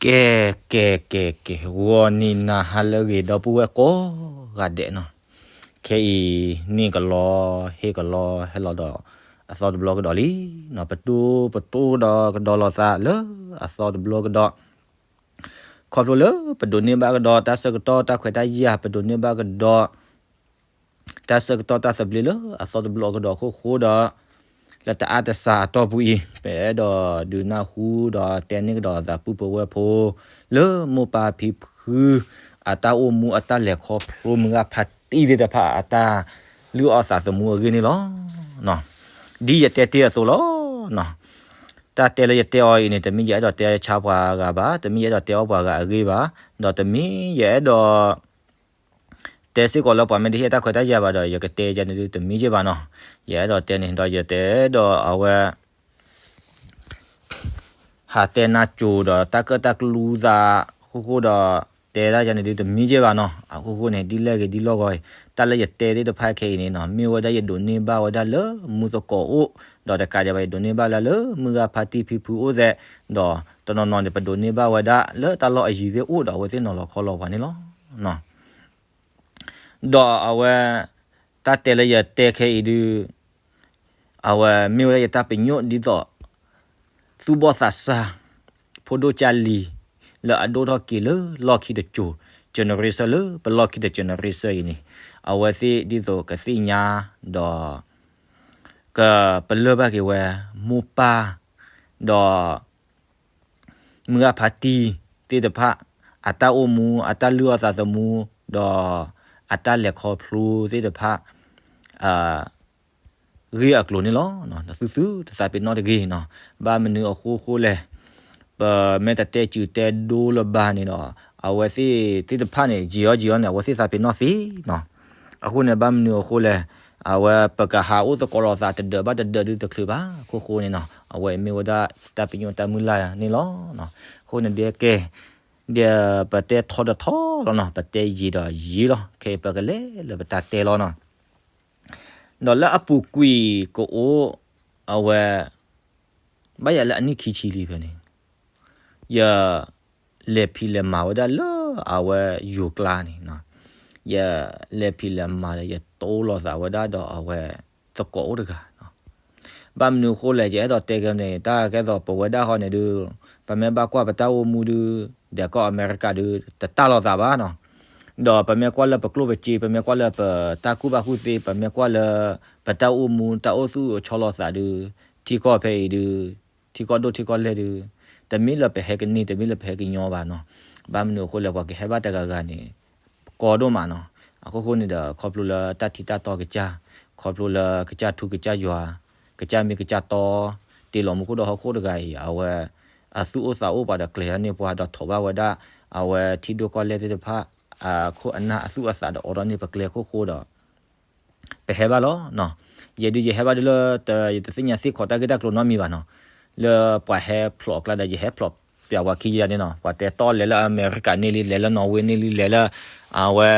ကဲ ကဲ ကဲ ကဲ ဂီၤနံၤနၤဟါလၢအဂ့ၤ ဒီပုၢ်ဝဲၢ်ကိးဂၤဒဲးနီၤ, ခဲအံၤန့ၣ်ကလီ ဟ့ၣ်ကလီဟဲလီၤဒီး အသီတဘျီကဒီးလံနီၤ, ပဒိၣ်ပတိၢ်ဒီးကဒီးလိာ်သးလၢအသီတဘျီကဒီး, ခီဖျိလၢပဒိးန့ၢ်ဘၣ်ကဒီးတၢ်ဆၢကတီၢ်တၢ်ခွဲးတၢ်ယာ် ပဒိးန့ၢ်ဘၣ်ကဒီး တၢ်ဆၢကတီၢ်တၢ်သဘျ့လၢအသီတဘျီကဒီးအဃိဃိဒီး, လၢတအါတစှၤအတီၢ်ပူၤအံၤ ပအဲၣ်ဒိးဒုးနၢ်ဟူဒီးတဲန့ၢ်ကဒီးသးပုၢ်ဖိဝဲၢ်ဖိ လၢမိၢ်ပၢ်ဖံဖု အတၢ်အိၣ်မူအတၢ်လဲၤခီဖျိ မုၢ်ဂၢ်ဖါတံၢ်သ့ၣ်တဖၣ်အတၢ်လုၢ်အီၣ်သးသမူအဂ့ၢ်န့ၣ်လီၤ. ဒ်ယတဲတ့ၢ်အသိးလီၤ. တၢ်တဲလၢယတဲအီၤအံၤန့ၣ် တမ့ၢ်ယအဲၣ်ဒိးတဲဆါပှၤဂၤဘၣ်, တမ့ၢ်ယအဲၣ်ဒိးတဲအီၣ်ပှၤဂၤအဂ့ၢ်ဘၣ်, ဒီးတမ့ၢ်ယအဲၣ်ဒိး တဲစ့ၢ်ကီးလၢပှၤမ့ၢ်တဟ့ၣ်တၢ်ခွဲးတၢ်ယာ်ဘၣ်ဒီး ယကတဲယဲန့ၣ်ဒုးတမ့ၢ်ယဲၢ်ဘၣ်နီၤ. ယအဲၣ်ဒိးတဲန့ၣ်ဒီး ယတအဲၣ်ဒိးအဝဲ ဟးတဲနၢ်ကိၤဒီးတၢ်ကၢၣ်တၢ်ကျူသး အဃိဃိဒီး တဲဒၣ်ယဲန့ၣ်ဒုးတမ့ၢ်ယဲၢ်ဘၣ်နီၤ. အဃိဃိန့ၣ် ဒ်လဲၣ်ဂ့ၤဒ်လီၢ်ဂီၤအံၤ တၢ်လၢယတဲသ့ၣ်တဖၣ်ခဲအံၤန့ၣ်နီၤ မ့ၢ်ဝဲဒၣ်ယဒိးန့ၢ်ဘၣ်ဝဲဒၣ်လၢမူသကိးအိၣ်, ဒီးတကးဒံးဘၣ် ယဒိးန့ၢ်ဘၣ်လၢလၢမုၢ်ဂၢ်ဖါတံၢ်ဖံဖုအိၣ်သဲး, ဒီးတနီၤနီၤန့ၣ် ပဒိးန့ၢ်ဘၣ်ဝဲဒၣ်လၢတၢ်လီၢ်အယံၤသ့ၣ်အိၣ်ဒီး အဝဲသ့ၣ်နီၤလီၤခီလီၤပှၤန့ၣ်လီၤ. ဒီးအဝဲ တၢ်တဲလၢယတဲခဲအံၤဒုး အဝဲမ့ၢ်ဝဲဒၣ်ယတၢ်ပညိၣ်ဒ်သိး သူၣ်ဘီၣ်သးစၢ် ဖိဒိၣ်ကၢ်လံၤ လၢအဒိၣ်ထီၣ်က့ၤလၢလီၢ်ခံတစိၤ generation လၢပလီၢ်ခံတ generation အံၤန့ၣ် အဝဲသ့ၣ်ဒ်သိးကသ့ၣ်ညါ ဒီး ကပလၢၢ်ဘၣ်က့ၤဝဲ မိၢ်ပၢ် ဒီး မုၢ်ဂၢ်ဖါတံၢ်သ့ၣ်တဖၣ် အတၢ်အိၣ်မူ အတၢ်လုၢ်အီၣ်သးသမူ ဒီး အတၢ်လဲၤခီဖျိသ့ၣ်တဖၣ် ဂ့ၢ်အကျိၤန့ၣ်လီၤ. ဒီးသုသုတသးပ့ၤနီၣ်တဂ့ၤနီၤ, ဘၣ်မနုၤအဃိဃိလဲၣ်, ပမ့ၢ်တတဲစုၤတဲဒိလၢၤဘၣ်န့ၣ်ဒီး အဝဲသ့ၣ်သ့ၣ်တဖၣ်န့ၣ် ယံာ်အီၤယံာ်အီၤန့ၣ် အဝဲသ့ၣ်သးပ့ၤနီၣ်သ့နီၤ. အဃိန့ၣ် ဘၣ်မနုၤအဃိလဲၣ်, အဝဲပကဟးအိၣ်သကိးလိာ်သးတဒၢးဘၣ်တဒၢးဒုတချုးဘၣ်, အဃိဃိန့ၣ်နီၤ အဝဲမ့ၢ်ဝဲဒၣ်တၢ်ပညိၣ်တၢ်မုၢ်လၢ်န့ၣ်လီၤ. အဃိန့ၣ်ဒ်ကဲ ဒီးပတဲထီဒီးထီလီၤနီၤ, ပတဲယံာ်ဒီးယံာ်လီၤ, ခဲအံၤပကလဲၤလၢပတၢ်တဲလီၤနီၤ. ဒီးလၢအပူၤကွံာ်ကအိၣ် အဝဲ ဘၣ်ယၤလၢအနံၣ်ခံဆံလံဖဲန့ၣ်, ယ လဲၤဖံးလဲၤမၤဝဲဒၣ်လၢအဝဲယိၤကျါန့ၣ်, ယ လဲၤဖံးလဲၤမၤဒီး ယတိၢ်လိာ်သးဝဲဒၣ်ဒီးအဝဲ သကိးအိၣ်တဂၤနီၤ. ဘၣ်မနုၤအဃိလဲၣ် ယအဲၣ်ဒိးတဲက့ၤန့ၣ် တၢ်ကဲသိးပဝဲဒၣ်ဃီန့ၣ်ဒုး ပမ့ၢ်ဘၣ်ကွၢ်ပတၢ်အိၣ်မူဒုး ဒီးကီၢ်အမဲရကၤဒုး တတၢ်လိာ်သးဘၣ်နီၤ. ဒီးပမ့ၢ်ကွၢ်လၢပကျိၣ်ပစ့ ပမ့ၢ်ကွၢ်လၢပတၢ်ကူၣ်ဘၣ်ကူၣ်သ့ ပမ့ၢ်ကွၢ်လၢ ပတၢ်အိၣ်မူတၢ်အိၣ်သူၣ်အိၣ်ဆီလိာ်သးဒုး ထံကီၢ်ဖဲအံၤဒုး ထံကီၢ်ဒိၣ်ထံကီၢ်လဲၢ်ဒုး တမ့ၢ်လၢပဟဲကန့ၢ် တမ့ၢ်လၢပဟဲကညီဘၣ်နီၤ. ဘၣ်မနုၤအဃိလဲၣ် ပှၤကဟဲဘၣ်တဂၤဂၤန့ၣ် ကီဒိၣ်မးနီၤ. အဃိဃိန့ၣ်ဒီး ခီဖျိလၢတၢ်ထံတၢ်တီကစၢ်, ခီဖျိလၢကစၢ်ထူကစၢ်ယွၤ, ကစၢ်မ့ၢ်ကစၢ်တီ, တ့ၢ်လီၤမူခိၣ်ဒီးဟီၣ်ခိၣ်တဂၤအံၤ အဝဲ အသူၣ်အိၣ်သးအိၣ်ပှၤဒီးကျဲၤထီၣ်န့ၢ်ပှၤဒီးထိးဘၣ်ဝဲဒၣ် အဝဲထံဒိၣ်ကီၢ်လဲၢ်သ့ၣ်တဖၣ် အခိၣ်အနၢ်အသူၣ်အသးဒီးအိးထီၣ်န့ၢ်ပကျဲအဃိဃိဒီး ပဟဲဘၣ်လီၤနီၤ. ယဲဒုးယဟဲဘၣ်ဒုးလၢ ယတသ့ၣ်ညါသ့ၣ်ခီးတၢ်ဂ့ၢ်တၢ်ကျိၤနီတမံၤဘၣ်နီၤ. လၢပှၤဟဲဖျိးအကျါဒီး ယဟဲဖျိးပျးပှၤခံယၤန့ၣ်နီၤ. ပှၤတဲတီၢ်လဲၤလၢအမဲရကၤန့ၢ်လံ လဲၤလၢနီၣ်ဝ့န့ၢ်လံ လဲၤလၢ အဝဲ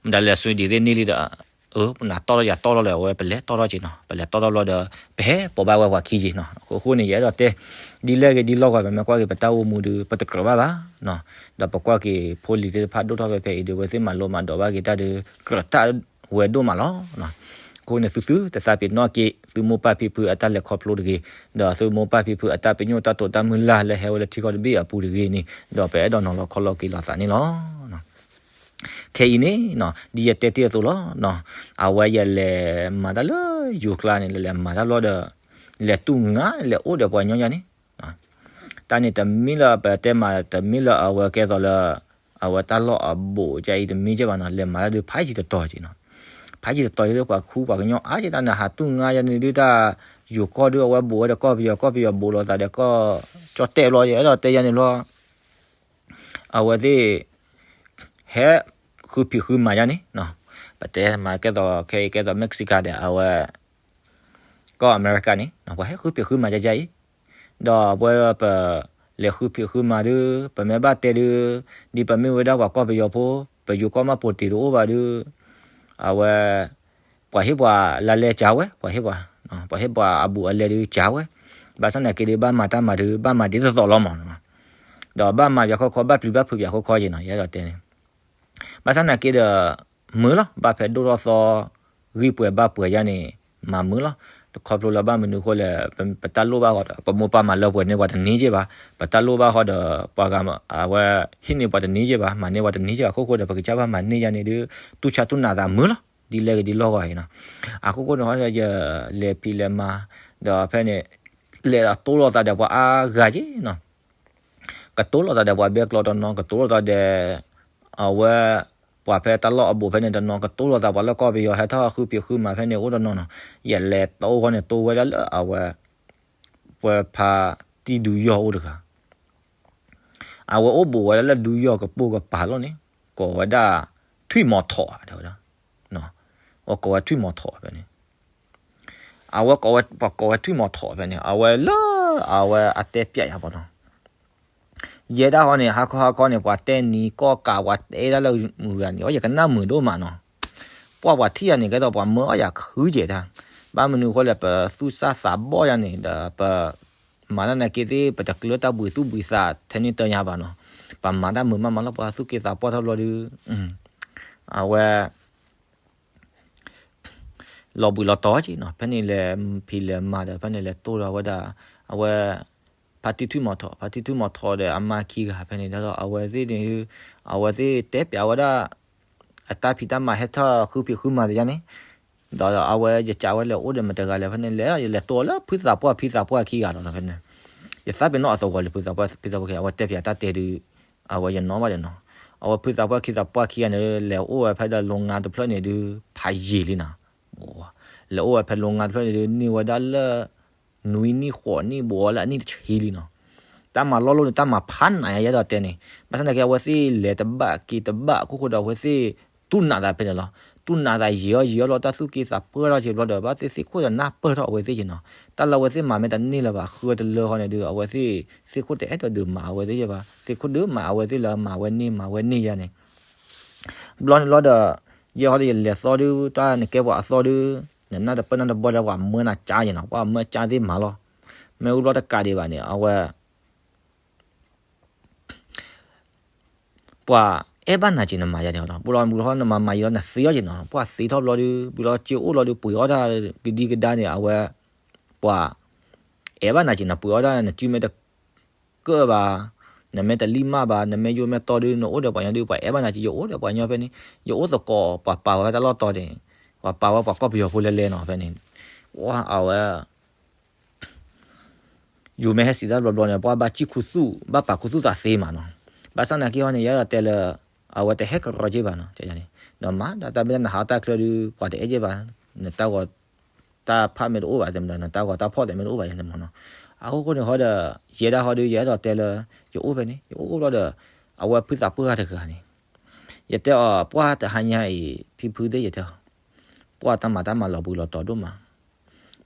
မတၤလဲၣ် Sweden သ့ၣ်န့ၢ်လံဒီး အၢ ပနၤတီၢ်လီၤယၤတီၢ်လီၤဒီး အဝဲပလဲၤတီၢ်ထီၣ်က့ၤနီၤ. ပလဲၤတီၢ်ထီၣ်ဘျီဒီး ပဟဲပိာ်ဘၣ်ဝဲပှၤခံယၤနီၤ. အဃိဃိန့ၣ် ယအဲၣ်ဒိးတဲ ဒ်လဲၣ်ဂ့ၤဒ်လီၢ်ဂီၤ ပမ့ၢ်ကွၢ်က့ၤပတၢ်အိၣ်မူဒုး ပတကြၢးဘၣ်ဘၣ်နီၤ. ဒီးပကွၢ်က့ၤဖိလံၤသ့ၣ်တဖၣ်ဒိၣ်ထီၣ်ဖဲဖဲအံၤဒုး အဝဲသ့ၣ်မၤလိမၤဒိးဘၣ်က့ၤတၢ်ဒုး ကြၢးတၢ်ဝဲဒိၣ်မးလီၤ. အဃိန့ၣ် သုသုတသးပ့ၤနီၣ်က့ၤ သုမိၢ်ပၢ်ဖံဖုအတၢ်လဲၤခီဖျိတဂ့ၤ, ဒီးသုမိၢ်ပၢ်ဖံဖုအတၢ်ပညိၣ်တၢ်တိာ်တၢ်မုၢ်လၢ်လၢဟဲဝဲလၢထံကီၢ်တဘ့ၣ်အပူၤတဂ့ၤန့ၣ် ဒီးပအဲၣ်ဒိးနီၤလီၤခီလီၤက့ၤလိာ်သးန့ၣ်လီၤ. ခဲအံၤန့ၣ်နီၤ ဒ်ယတဲတ့ၢ်အသိးလီၤနီၤ, အဝဲယလဲၤမၤတၢ်လၢယိၤကျါန့ၣ် လဲၤလဲၤမၤတၢ်လီၤဒီး လဲၤတူၢ်ငါလဲၤအိၣ်ဒီးပှၤညီယါန့ၣ် တၢ်န့ၣ်တမ့ၢ်လၢပတဲမး တမ့ၢ်လၢအဝဲကဲသိးလၢ အဝဲတၢ်လီၢ်အဘူးကဲအံၤတမ့ၢ်ကဲဘၣ်နီၤ, လဲၤမၤတၢ်ဒုးဖးယံၤတတီၤက့ၤနီၤ, ဖးယံၤတတီၤက့ၤဒီးပှၤခူပှၤကညီအါက့ၤတၢ်န့ၣ် ဟးတူၢ်ငါယါန့ၣ်ဒုးတၢ် ယိၤကီၢ်ဒုးအဝဲဘူးဝဲဒီးကီၢ်ပယီၤ ကီၢ်ပယီၤဘူးလိာ်သးဒီးကီၢ်ကၠီၣ်တဲာ်ဘျီ ယအဲၣ်ဒိးတဲယါန့ၣ်ဘျီ အဝဲသ့ၣ် ဟဲဃုဖံးဃုမၤယါန့ၣ်, ပတဲမၤကဲသိးခဲအံၤကဲသိး Mexico ဒီး အဝဲ ကီၢ်အမဲရကၤန့ၣ် ပှၤဟဲဃုဖံးဃုမၤယါယါအံၤ, ဒီးပဝဲပ လဲၤဃုဖံးဃုမၤဒုး ပမ့ၢ်ဘၣ်တဲဒုး ဒ်ပမ့ၢ်ဝဲဒၣ်ပှၤကီၢ်ပယီၤဖိ ပယိၤကီၢ်မးပိာ်တ့ၢ်တအိၣ်ဘၣ်ဒုး အဝဲ ပှၤဟ့ၣ်ပှၤလါလဲကၢဝဲ ပှၤဟ့ၣ်ပှၤ ပှၤဟ့ၣ်ပှၤအဘူးအလဲဒုးကၢဝဲ, ဘၣ်ဆၣ်နာ်က့ဒုး ဘၣ်မၤတၢ်မၤဒုး ဘၣ်မၤဒ်သိးသိးလီၤမးနီၤ. ဒီးဘၣ်မၤပၠးခီခီ ဘၣ်ပျံၤဘၣ်ဖုးပၠးခီခီက့ၤနီၤ ယအဲၣ်ဒိးတဲန့ၣ် ဘၣ်ဆၣ်သနာ်က့ဒီး မုာ်လီၤ ဘၣ်ဖဲဒိၣ်ထီၣ်သီ ဂံၢ်ပှဲၤဘၣ်ပှဲၤယါန့ၣ် မၤမုာ်လီၤ. တခီဖျိလၢဘၣ်မနုၤအဃိလဲၣ် ပတၢ်လိၣ်ဘၣ်ဃီဒီး ပမိၢ်ပၢ်မၤလၢပှဲၤန့ၢ်ပှၤတန့ၢ်က့ၤဘၣ်, ပတၢ်လိၣ်ဘၣ်ဃီဒီး ပှၤဂၤအဝဲ ဟ့ၣ်န့ၢ်ပှၤတန့ၢ်က့ၤဘၣ်, မၤန့ၢ်ပှၤတန့ၢ်က့ၤဘၣ်, အခိၣ်ဃိဒီး ပကစၢ်ဘၣ်မၤန့ၢ်ယါန့ၣ်ဒုး တူၢ်ဆါတူၢ်နးသးမုာ်လီၤ ဒ်လဲၣ်ဂ့ၤဒ်လီၢ်ဂီၤအံၤနီၤ. အခိၣ်ဃိန့ၣ်ဟီဒီး ယလဲၤဖံးလဲၤမၤ ဒီးဖဲန့ၣ် လဲၤဒီးတိၢ်လိာ်သးဒီးပှၤအါဂၤက့ၤနီၤ ကတိၢ်လိာ်သးဒီးပှၤဘဲကျိးတနီၤ, ကတိၢ်လိာ်သးဒီး အဝဲ ပှၤဖဲတၢ်လီၢ်အဘူးဖဲန့ၣ်တနီၤ, ကတိၢ်လိာ်သးပှၤလၢကီၢ်ပယီၤဟဲထီၣ်ဃုဖံးဃုမၤဖဲန့ၣ်အိၣ်တနီၤနီၤ. ယလဲၤတိၢ်ဃီန့ၣ်တိၢ်ဝဲဒၣ်လၢအဝဲ ပှၤဖါတံၢ်ဒုးယီၢ်အိၣ်တဂၤ အဝဲအိၣ်ဘူးဝဲဒၣ်လၢဒုးယီၢ်ကပိာ်ကပၤလီၤန့ၣ် ကိးဝဲဒၣ် ထွံၣ်မီၤထီးတဲဝဲဒၣ်, အဝဲကိးဝဲထွံၣ်မီၤထီးဖဲန့ၣ် အဝဲကိးဝဲ ပှၤကိးဝဲထွံၣ်မီၤထီးဖဲန့ၣ် အဝဲလၢ အဝဲအတဲပျးယၤဘၣ်နီၤ. ယဲဒၣ်ဟီန့ၣ် ဟါခီဟါခီန့ၣ် ပှၤတဲနံၤကီၢ်ကး ပှၤတဲဒၣ်လၢမုာ်ဂၤန့ၣ် အယကနၣ်မုာ်ဒိၣ်မးနီၤ. ပှၤပှၤထံၣ်ယၤန့ၣ် ကဲသိးပှၤမၢအီၣ်ယၤခုကဲၤတၢ်, ဘၣ်မနုၤအဃိလဲၣ် ပသူၣ်စၢ်သးဘီၣ်ယၤန့ၣ်ဒီး ပမၤတၢ်နာ်က့သ့ၣ် ပတကျၢၤတၢ်ဘှံးသူၣ်ဘှံးသးထဲန့ၣ်တညါဘၣ်နီၤ. ပမၤတၢ်မုာ်မးမးလီၤ ပှၤသူၣ်က့သးပှၢ်ထီၣ်ဘျီဒုး အဝဲ လီၤဘှံးလီၤတီၤက့ၤနီၤ. ဖဲန့ၣ်လဲၤဖံးလဲၤမၤဒီး ဖဲန့ၣ်လဲၤတိၢ်ဒီးဝဲဒၣ် အဝဲ ဖါတံၢ်ထွံၣ်မီၤထီး, ဖါတံၢ်ထွံၣ်မီၤထီးဒီးအမါခံဂၤဖဲန့ၣ် ဒီးအဝဲသ့ၣ်န့ၣ် အဝဲသ့ၣ်တဲပျးဝဲဒၣ် အတၢ်ဖံးတၢ်မၤဟဲထီၣ်ဃုဖံးဃုမၤတယါန့ၣ်, ဒီးအဝဲယကးဝဲလဲၤအိၣ်ဒီးမတဂၤလဲၣ် ဖဲန့ၣ်လဲၤ ယလဲၤတိၢ်လၢဖုသးပှၢ်ဖံသးပှၢ်ခံဂၤဒီးဖဲန့ၣ် ယသးပ့ၤနီၣ်အသဝီလၢဖုသးပှၢ်ဖံသးပှၢ်ခံဂၤ အဝဲတဲပျးတၢ်တဲဒုး အဝဲယနီၣ်ဘၣ်ဒီးနီၤ. အဝဲဖုသးပှၢ်ခံသးပှၢ်ခံဂၤန့ၣ် လဲၤအိၣ်ဝဲဖဲဒီးလိၤငါတဖျၢၣ်န့ၣ်ဒုး ဖးယံာ်လံနီၤ. လဲၤအိၣ်ဝဲဖဲလိၤငါတဖျၢၣ်န့ၣ်ဒုး န့ၢ်ဝဲဒၣ်လၢ နွံနံၣ်ဃိးနံၣ် ဘူးအီၤလၢအနံၣ်တဆံလံနီၤ. တၢ်မၤလီၢ်လီၢ်န့ၣ် တၢ်မၤဖးနးယဲဒီးတဲန့ၣ် ဘၣ်ဆၣ်သနာ်က့ အဝဲသ့ၣ်လဲၤတဘၣ်က့ၤတဘၣ်အခိၣ်ဃိဒီး အဝဲသ့ၣ်တူၢ်နးသးဖဲန့ၣ်လီၤ. တူၢ်နးသးယံာ်အီၣ်ယံာ်အီၣ်လီၤ တၢ်သူၣ်က့သးပှၢ်ထီၣ်က့ၤဘျီဒီး ဘၣ်သ့ၣ်သ့ၣ်ခိၣ်ဒီးနၢ်ပၢၢ်ထီၣ်အဝဲသ့ၣ်က့ၤနီၤ. တၢ်လၢအဝဲသ့ၣ်မၤမ့ၢ်တန့ၢ်လၢၤဘၣ် ဃုဝဲတလၢဃီန့ၣ်ဒုး အဝဲသ့ၣ်သ့ၣ်ခိၣ်တအဲၣ်ဒိးဒုးမၤအဝဲသ့ၣ်ယဲဘၣ်. သ့ၣ်ခိၣ်ဒုးမၤအဝဲသ့ၣ်လၢမၤဝဲန့ၢ်မၤဝဲန့ၢ်ယါန့ၣ် ဘျီန့ၣ်လီၤဒီး ယဲဟီဒီးယလဲၤသီဒုး တၢ်နကဲပှၤအသီဒုး နနၢ်တပၢၢ်နၢ်တဘီဒီး ပှၤမၢနၤကါယဲနီၤ, ပှၤမၢကါသ့ၣ်မၤလီၤ. မ့ၢ်ဝံၤဘျီတကးဒံးဘၣ်န့ၣ် အဝဲ ပှၤအဲၣ်ဘၣ်နၤက့ၤနမၤယါန့ၣ်လီၤ. ဘူးလီၤဘူးလီၤနမၤမၤယံာ်လီၤ နသ့အီၣ်က့ၤနီၤ, ပှၤသ့ထီၣ်ဘျီဒုး ဘူးလီၤစ့အိၣ်လီၤဒုး ပှ့ၤအီၣ်တၢ်ကဒံကဒါန့ၣ် အဝဲ ပှၤ အဲၣ်ဘၣ်နၤက့ၤ နပှ့ၤအီၣ်တၢ် နစုမ့ၢ်တကၢၣ်ဘၣ်, နမ့ၢ်တလံၣ်မၢ်ဘၣ်, နမ့ၢ်ယိၣ်မ့ၢ်တီဒုး နအိၣ်ဒီးပှၤညီဒုး ပှၤအဲၣ်ဘၣ်နၤက့ၤ ယအိၣ်ဒီးပှၤညီဖဲန့ၣ် ယအိၣ်သကိး ပှၤပာ်ဝဲတၢ်လီၢ်တီဒၣ်, ပှၤပာ်ဝဲပှၤကီၢ်ပယီၤဖိလဲၤလဲၤနီၤဖဲန့ၣ်, အဝဲ ယိၤမ့ၢ်ဟဲစံးတၢ်ဘျီဘျီန့ၣ် ပှၤဘၣ်စံၣ်ခူသူၣ် ဘၣ်ပာ်ခူသူၣ်သးသ့မးနီၤ. ဘၣ်ဆၣ်သနာ်က့ဟီန့ၣ် ယအဲၣ်ဒိးတဲလၢ အဝဲတဟဲကရီက့ၤဘၣ်နီၤ, ဒီးမၤတၢ်တၢ်မ့ၢ်တၢ်နဟးတၢ်ချၢဒုး ပှၤတအဲၣ်က့ၤဘၣ်, နတၢ်ဂီၤ တၢ်ဖးမ့ၢ်တအိၣ်ဘၣ် တမ့ၢ်ဒီး နတၢ်ဂီၤတၢ်ဖီၣ်တမ့ၢ်တအိၣ်ဘၣ်ယဲန့ၣ်မးနီၤ. အဃိဃိန့ၣ်ဟီဒီး ယဲဒၣ်ဟီဒုး ယအဲၣ်ဒိးတဲလၢ ယအိၣ်ဖဲန့ၣ် ယအိၣ်ဘျီဒီး အဝဲဖုသးပှၢ်တဂၤန့ၣ် ယတဲအီၤ ပှၤတဟါညါအံၤ ဖံဖုသ့ၣ်ယတဲအီၤ ပှၤတၢ်မၤတၢ်မၤလီၤဘှံးလီၤတီၤဒိၣ်မး,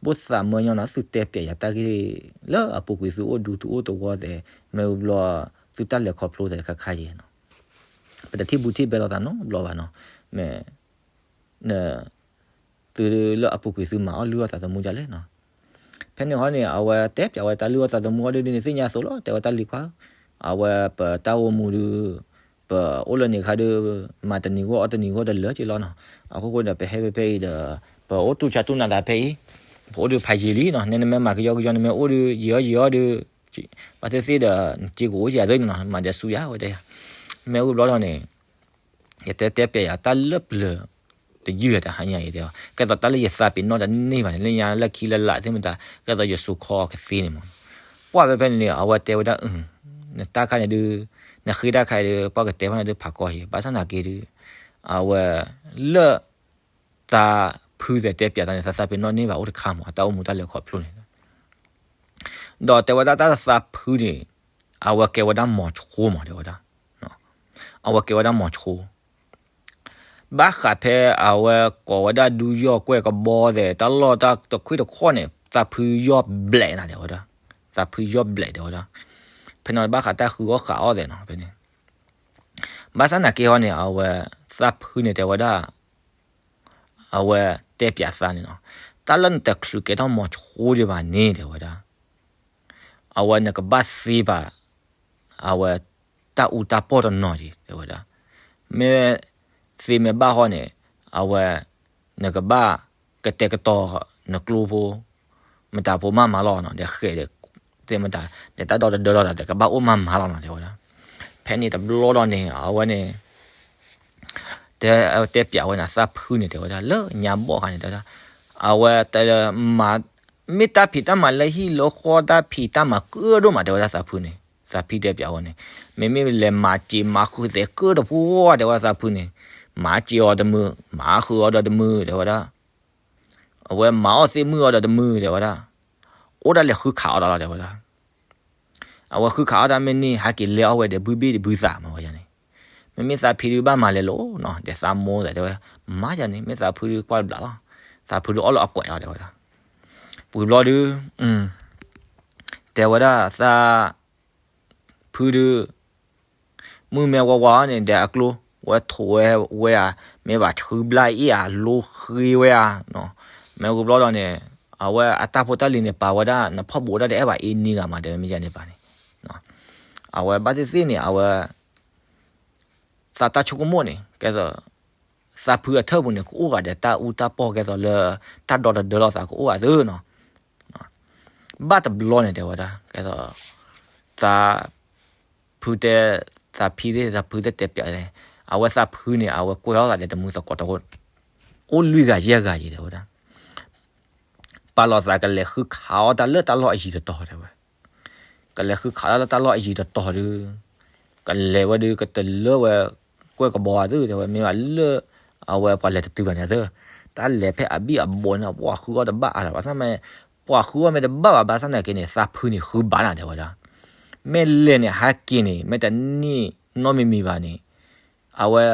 ဘိၣ်သးမၢညီနၤ သုတဲပျးယၤတၢ်ဂ့ၢ်လၢအပူၤကွံာ်သုအိၣ်ဒူသုအိၣ်သဝီသဲး မ့ၢ်ဝံၤဘျီ သုတၢ်လဲၤခီဖျိသဲးတခါခါယဲနီၤ. ပတထံၣ်ဘူးထံၣ်ဘဲလိာ်သးနီတဘျီဘၣ်နီၤ, မ့ၢ် န သုလၢအပူၤကွံာ်သုမၤအီၣ်လုၢ်အီၣ်သးသမူဒ်လဲၣ်နီၤ. ဖဲန့ၣ်ဟီန့ၣ် အဝဲတဲပျးဝဲတၢ်လုၢ်အီၣ်သးသမူအီၤဒုးဒ်န့ၣ် သ့ၣ်ညါအသိးလီၤ တဲဝဲတၢ်လံၤခွါဧၢ, အဝဲပတၢ်အိၣ်မူဒုး ပအိၣ်လၢန့ၣ်ခါဒုး မၤတနံၤဂီၢ်အီၣ်တနံၤဂီၢ်တလၢာ်က့ၤလီၤနီၤ. အဃိဃိဒီး ပဟဲဖဲဖဲအံၤဒီး ပအိၣ်တူၢ်ဆါတူၢ်နးသးဖဲအံၤ, ပအိၣ်ဒုးဖးယံာ်လံနီၤ, နဲနမ့ၢ်မၤကယီကယီ နမ့ၢ်အိၣ်ဒုး ယံာ်အီၣ်ယံာ်အီၣ်ဒုး ဘၣ်သ့ၣ်သ့ၣ်ဒီး နစ့ကအိၣ်ယၤသ့နီၤ, မၤဒဲးဆူယၤဝဲတဲယၤ, မ့ၢ်ဝံၤဘျီဒီးန့ၣ် ယတဲတဲပျးယၤတၢ်လၢပျၢၤတယုၢ်တဟါညါအံၤတဲအီၤ, ကဲသိးတၢ်လၢယသးပ့ၤနီၣ်တန့ၢ်ဘၣ်န့ၣ် လၢညါလၢခံလၢလာ်သ့ၣ်မတၤ ကဲသိးယစိခီကသ့န့ၣ်မး, ပှၢ်ဖဲဖဲန့ၣ်န့ၣ် အဝဲတဲဝဲဒၣ်အၢ နတၢ်ခါန့ၣ်ဒုး နဃ့တၢ်ခါအံၤဒုး ပှၢ်ကတဲဘၣ်နၤဒုးဖးကီယဲ ဘၣ်ဆၣ်သနာ်က့ဒုး အဝဲ လၢ သးဖုသဲးတဲပျးတၢ်န့ၣ် သးသးပ့ၤနီၣ်န့ၢ်ဘၣ်အိၣ်တခါမး အတၢ်အိၣ်မူတၢ်လဲၤခီဖျိန့ၣ် ဒီးတဲဝဲဒၣ်တၢ်သးဖုန့ၣ် အဝဲကဲဝဲဒၣ်မီၤဆိမး တဲဝဲဒၣ်, အဝဲကဲဝဲဒၣ်မီၤဆိ ဘၣ်ဃးဖဲအဝဲကိးဝဲဒၣ်ဒုးယီၢ်ကွဲၢ်ကဘီသဲး တၢ်လီၢ်တၢ်တခွံၣ်တခီၣ်န့ၣ် သးဖုယီၢ်ဘျဲးနၤတဲဝဲဒၣ်, သးဖုယီၢ်ဘျဲးတဲဝဲဒၣ်, ဖဲန့ၣ်ဘၣ်ဃးတၢ်ဃုအီၣ်ဃးအီၣ်သဲးနီၤ ဖဲန့ၣ် ဘၣ်ဆၣ်သနာ်က့ဟီန့ၣ် အဝဲ သးဖုန့ၣ်တဲဝဲဒၣ် အဝဲတဲပျးသးန့ၣ်နီၤ, တၢ်လၢနတချုးကဲထီၣ်မီၤဆိဒံးဘၣ်န့ၣ် တဲဝဲဒၣ်, အဝဲနကဘၣ်သ့ဘၣ် အဝဲ တၢ်အူတၢ်ပီၢ်တနီၤက့ၤ တဲဝဲဒၣ်. မ့ၢ်သ့မ့ၢ်ဘၣ်ဃီန့ၣ် အဝဲ နကဘၣ်ကတဲာ်ကတီၤနကျိဖိ မတၤဖိမးမၤလီၤနီၤ ဒီးဃဲးဒီး သ့ၣ်မတၤ ဒီးတၢ်ဒီတဒၢလီၤဒီး ကဘၣ်အိၣ်မးမၤလီၤနီၤ တဲဝဲဒၣ်. ဖဲန့ၣ်တဘျီဒီးန့ၣ် အဝဲန့ၣ် တဲ တဲပျးဝဲန့ၣ် သးဖုန့ၣ် တဲဝဲဒၣ် လၢညါဘီၣ်ခါန့ၣ် တဲဝဲဒၣ် အဝဲတမၤ မ့ၢ်တၢ်ဖံးတၢ်မၤလၢဟံၣ်လၢဃီ တၢ်ဖံးတၢ်မၤကၢဒိၣ်မး တဲဝဲဒၣ် သးဖုန့ၣ် သးဖံတဲပျးဝဲန့ၣ် မ့မ့ၢ်လဲၤမၤစ့မၤဃုာ်သဲးကၢတဖိ တဲဝဲဒၣ် သးဖုန့ၣ် မၤစ့အီၤတမုာ် မၤဃုာ်အီၤဒီးတမုာ် တဲဝဲဒၣ်. အဝဲမၤအီၣ်သ့ၣ်မုၣ်အီၤဒီးတမုာ် တဲဝဲဒၣ်. အိၣ်ဒၣ်လဲၤဃုခးအီၣ်တၢ်လီၤ တဲဝဲဒၣ်. အဝဲဃုခးအီၣ်တၢ်မ့ၢ်န့ၢ် ဟးက့ၤလဲၤအီၣ်ဝဲဒီးဘုဘ့ၣ်ဒီးဘုသးမးဝဲန့ၣ်. မ့မ့ၢ်သးဖံဒုးဘၣ်မၤလဲၤလိၤနီၤ ဒီးသးမိၢ်သးတဲဝဲ မၤယၤန့ၣ် မ့ၢ်သးဖုဒုးကွၢ်တဘျီလီၤ. သးဖုဒုးအီၣ်လၢအကွဲးလီၤ တဲဝဲဒၣ်. ဝံၤဘျီဒုး တဲဝဲဒၣ်သး ဖုဒုး မုၢ်မ့ၢ်ဝါဝါန့ၣ် ဒီးအကျိ ဝဲထိးဝဲဝဲဧါ, မ့ၢ်ဘၣ်ဆှုဘျါအ့ၣ်ဧါ လိဃ့ဝဲဧါ, မ့ၢ်ဝံၤဘျီဒီးန့ၣ် အဝဲအတၢ်ဖိတၢ်လံၤန့ၣ် ပာ်ဝဲဒၣ် နဖီၣ်ဘူးဒၣ်ဒီးအဲၣ်ဘၣ်အ့ၣ်နံဂၤမး တဲဝဲမ့ၢ်ယါန့ၣ်ပာ်န့ၣ်, အဝဲဘၣ်သ့ၣ်သ့ၣ်န့ၣ် အဝဲ သးတၢ်ဆိကမိၣ်န့ၣ် ကဲသိး သးဖုအထၢၣ်ပူၤန့ၣ် ကအိၣ်ဂၤဒီးတၢ်အူတၢ်ပီၢ်ကဲသိးလၢ တၢ်ဒီတဒၢလီၤသးကအိၣ်ဂၤသုနီၤ. ဘၣ်တဘျီန့ၣ် တဲဝဲဒၣ် ကဲသိး သးဖုတဲ သးဖံသ့ၣ် သးဖုတဲတဲပျးန့ၣ် အဝဲသးဖုန့ၣ် အဝဲကွဲထီၣ်သးဒီးတမုာ်သကိးတကိး အိၣ်လွံၢ်ဂၤယဲၢ်ဂၤယဲၢ် တဲဝဲဒၣ် ပာ်လီၤသးကလဲၤဃုခးအီၣ်တၢ်လၢတၢ်လီၢ်အယံၤတတီၤ တဲဝဲ ကလဲၤဃုခးတၢ်လၢတၢ်လီၢ်အယံၤတတီၤဒုး ကလဲၤဝဲဒုး ကတလၢဝဲ ကွဲၢ်ကဘီဧါသု တဲဝဲ မ့ၢ်ဘၣ်လၢ အဝဲပှၤလဲၤတတုၤဘၣ်န့ၣ်သု တၢ်လဲၤဖဲအဘံၣ်အဘီန့ၣ် ပှၤဃုအီၣ်တဘၣ်အါလီၤ ဘၣ်ဆၣ်မ့ၢ် ပှၤဃုအီၣ်မ့ၢ်တဘၣ်ဘၣ် ဘၣ်ဆၣ်သနာ်က့န့ၣ် သးဖုန့ၣ်ဃုဘၣ်နၤ တဲဝဲဒၣ် မ့ၢ်လဲၤန့ၣ် ဟးက့ၤန့ၣ် မ့ၢ်တန့ၢ်နီတမံၤမံၤဘၣ်န့ၣ် အဝဲ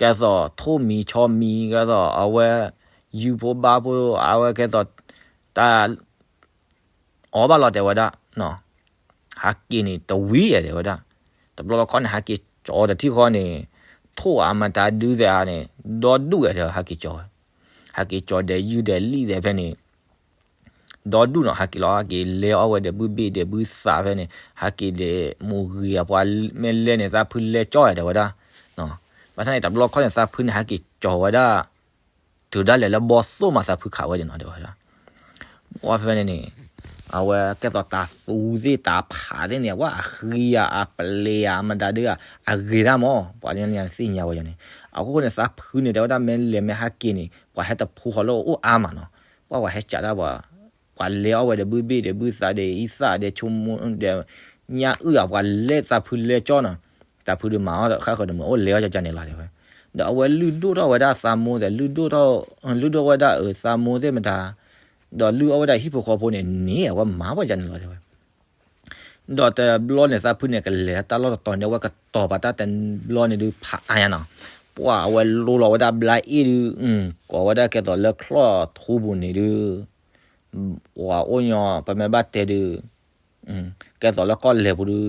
ကဲသိးထိၣ်မံၤဆီမံၤ ကဲသိးအဝဲ ယုၢ်ဖိဘါဖိ အဝဲကဲသိး တၢ် အီၣ်ဘၣ်လီၤ တဲဝဲဒၣ်, ဟးက့ၤန့ၣ်တဝံၤဧါ တဲဝဲဒၣ်, တဘျီတခီန့ၣ် ဟးက့ၤကၠီတထံၣ်ဃီန့ၣ် ထိၣ်အမတၤဒုသ့ၣ်ဧါန့ၣ် ဒီဒူၣ်ဧါ တဲဝဲ ဟးက့ၤကၠီဝဲ, ဟးက့ၤကၠီဒီးယုၢ်ဒီးလံၣ်သ့ၣ်ဖဲန့ၣ် ဒီဒူၣ်နီၤ ဟးက့ၤလီၤ ဟးက့ၤလဲၤအီၣ်ဝဲဒီးဘုဘ့ၣ်ဒီးဘုသးဖဲန့ၣ် ဟးက့ၤဒီးမူဂံၤအပှၤမ့ၢ်လဲၤန့ၣ် သးဖုလဲၤကၠီဧါ တဲဝဲဒၣ်, ဘၣ်ဆၣ်န့ၣ် တဘျီတခီန့ၣ် သးဖုန့ၣ် ဟးက့ၤကၠီဝဲဒၣ် တုၤဒၣ်လဲာ်လၢဘီသိၣ်မး သးဖုခးဝဲဒၣ်နီၤ တဲဝဲဒၣ်, ပှၤဖဲန့ၣ်န့ၣ် အဝဲကဲသိးတၤသူသ့ၣ်တၤဖးသ့ၣ်န့ၣ် အဝဲအဃံဧါ အပျ့ၤဧါ အမတၤဒုဧါ အဂ့ၤဒၣ်မး ပှၤလၢညါသ့ၣ်ညါဝဲယၤန့ၣ်, အဃိန့ၣ် သးဖုန့ၣ် တဲဝဲဒၣ် မ့ၢ်လဲၤမ့ၢ်ဟးက့ၤန့ၣ် ပှၤဟဲတဖိဃီလၢအအိၣ်အါမးနီၤ, ပှၤပှၤဟဲကးတၢ်ပှၤ ပှၤလဲၤအီၣ်ဝဲဒီးဘုဘ့ၣ်ဒီးဘုသးဒီးအံသၣ်ဒီးဆိကမိၣ်ဒီး ညၣ်အုၣ်ဧါ ပှၤလဲၤသးဖုလဲၤကၠီနီၤ, သးဖုဒုးမၤအီၣ်ဒီးဃၣ်ဃၢၤတမုာ်အိၣ်လဲၤအီၣ်ကၠီကၠီန့ၣ်လီၤ တဲဝဲ, ဒီးအဝဲလုၢ်ဒိၣ်ထီၣ်ဝဲဒၣ်သးမိၢ်သ့ၣ် လုၢ်ဒိၣ်ထီၣ် လုၢ်ဒိၣ်ဝဲဒၣ်အသးမိၢ်သ့ၣ်မတၤ ဒီးလုၢ်အီၣ်ဝဲဒၣ်ဟံၣ်ဖိဃီဖိန့ၣ် န့ၣ်အဝဲမၤဝဲဒ်န့ၣ်လီၤ တဲဝဲ, ဒီးတဘျီန့ၣ် သးဖုန့ၣ် ကလဲၤတၢ်လီၢ်တတီၤန့ၣ် အဝဲကတီၤပာ်တၢ်တဘျီန့ၣ်ဒုးဖးအါညါနီၤ, ပှၤအဝဲလိလီၤဝဲဒၣ်ဘျါအ့ၣ်ဒုး ကိးဝဲဒၣ်ကဲသိးလၢချီၣ်ထူပူၤန့ၣ်ဒုး ပှၤအိၣ်ညီ ပမ့ၢ်ဘၣ်တဲဒုး ကဲသိးလၢကီၢ်လဲၢ်ပူၤဒုး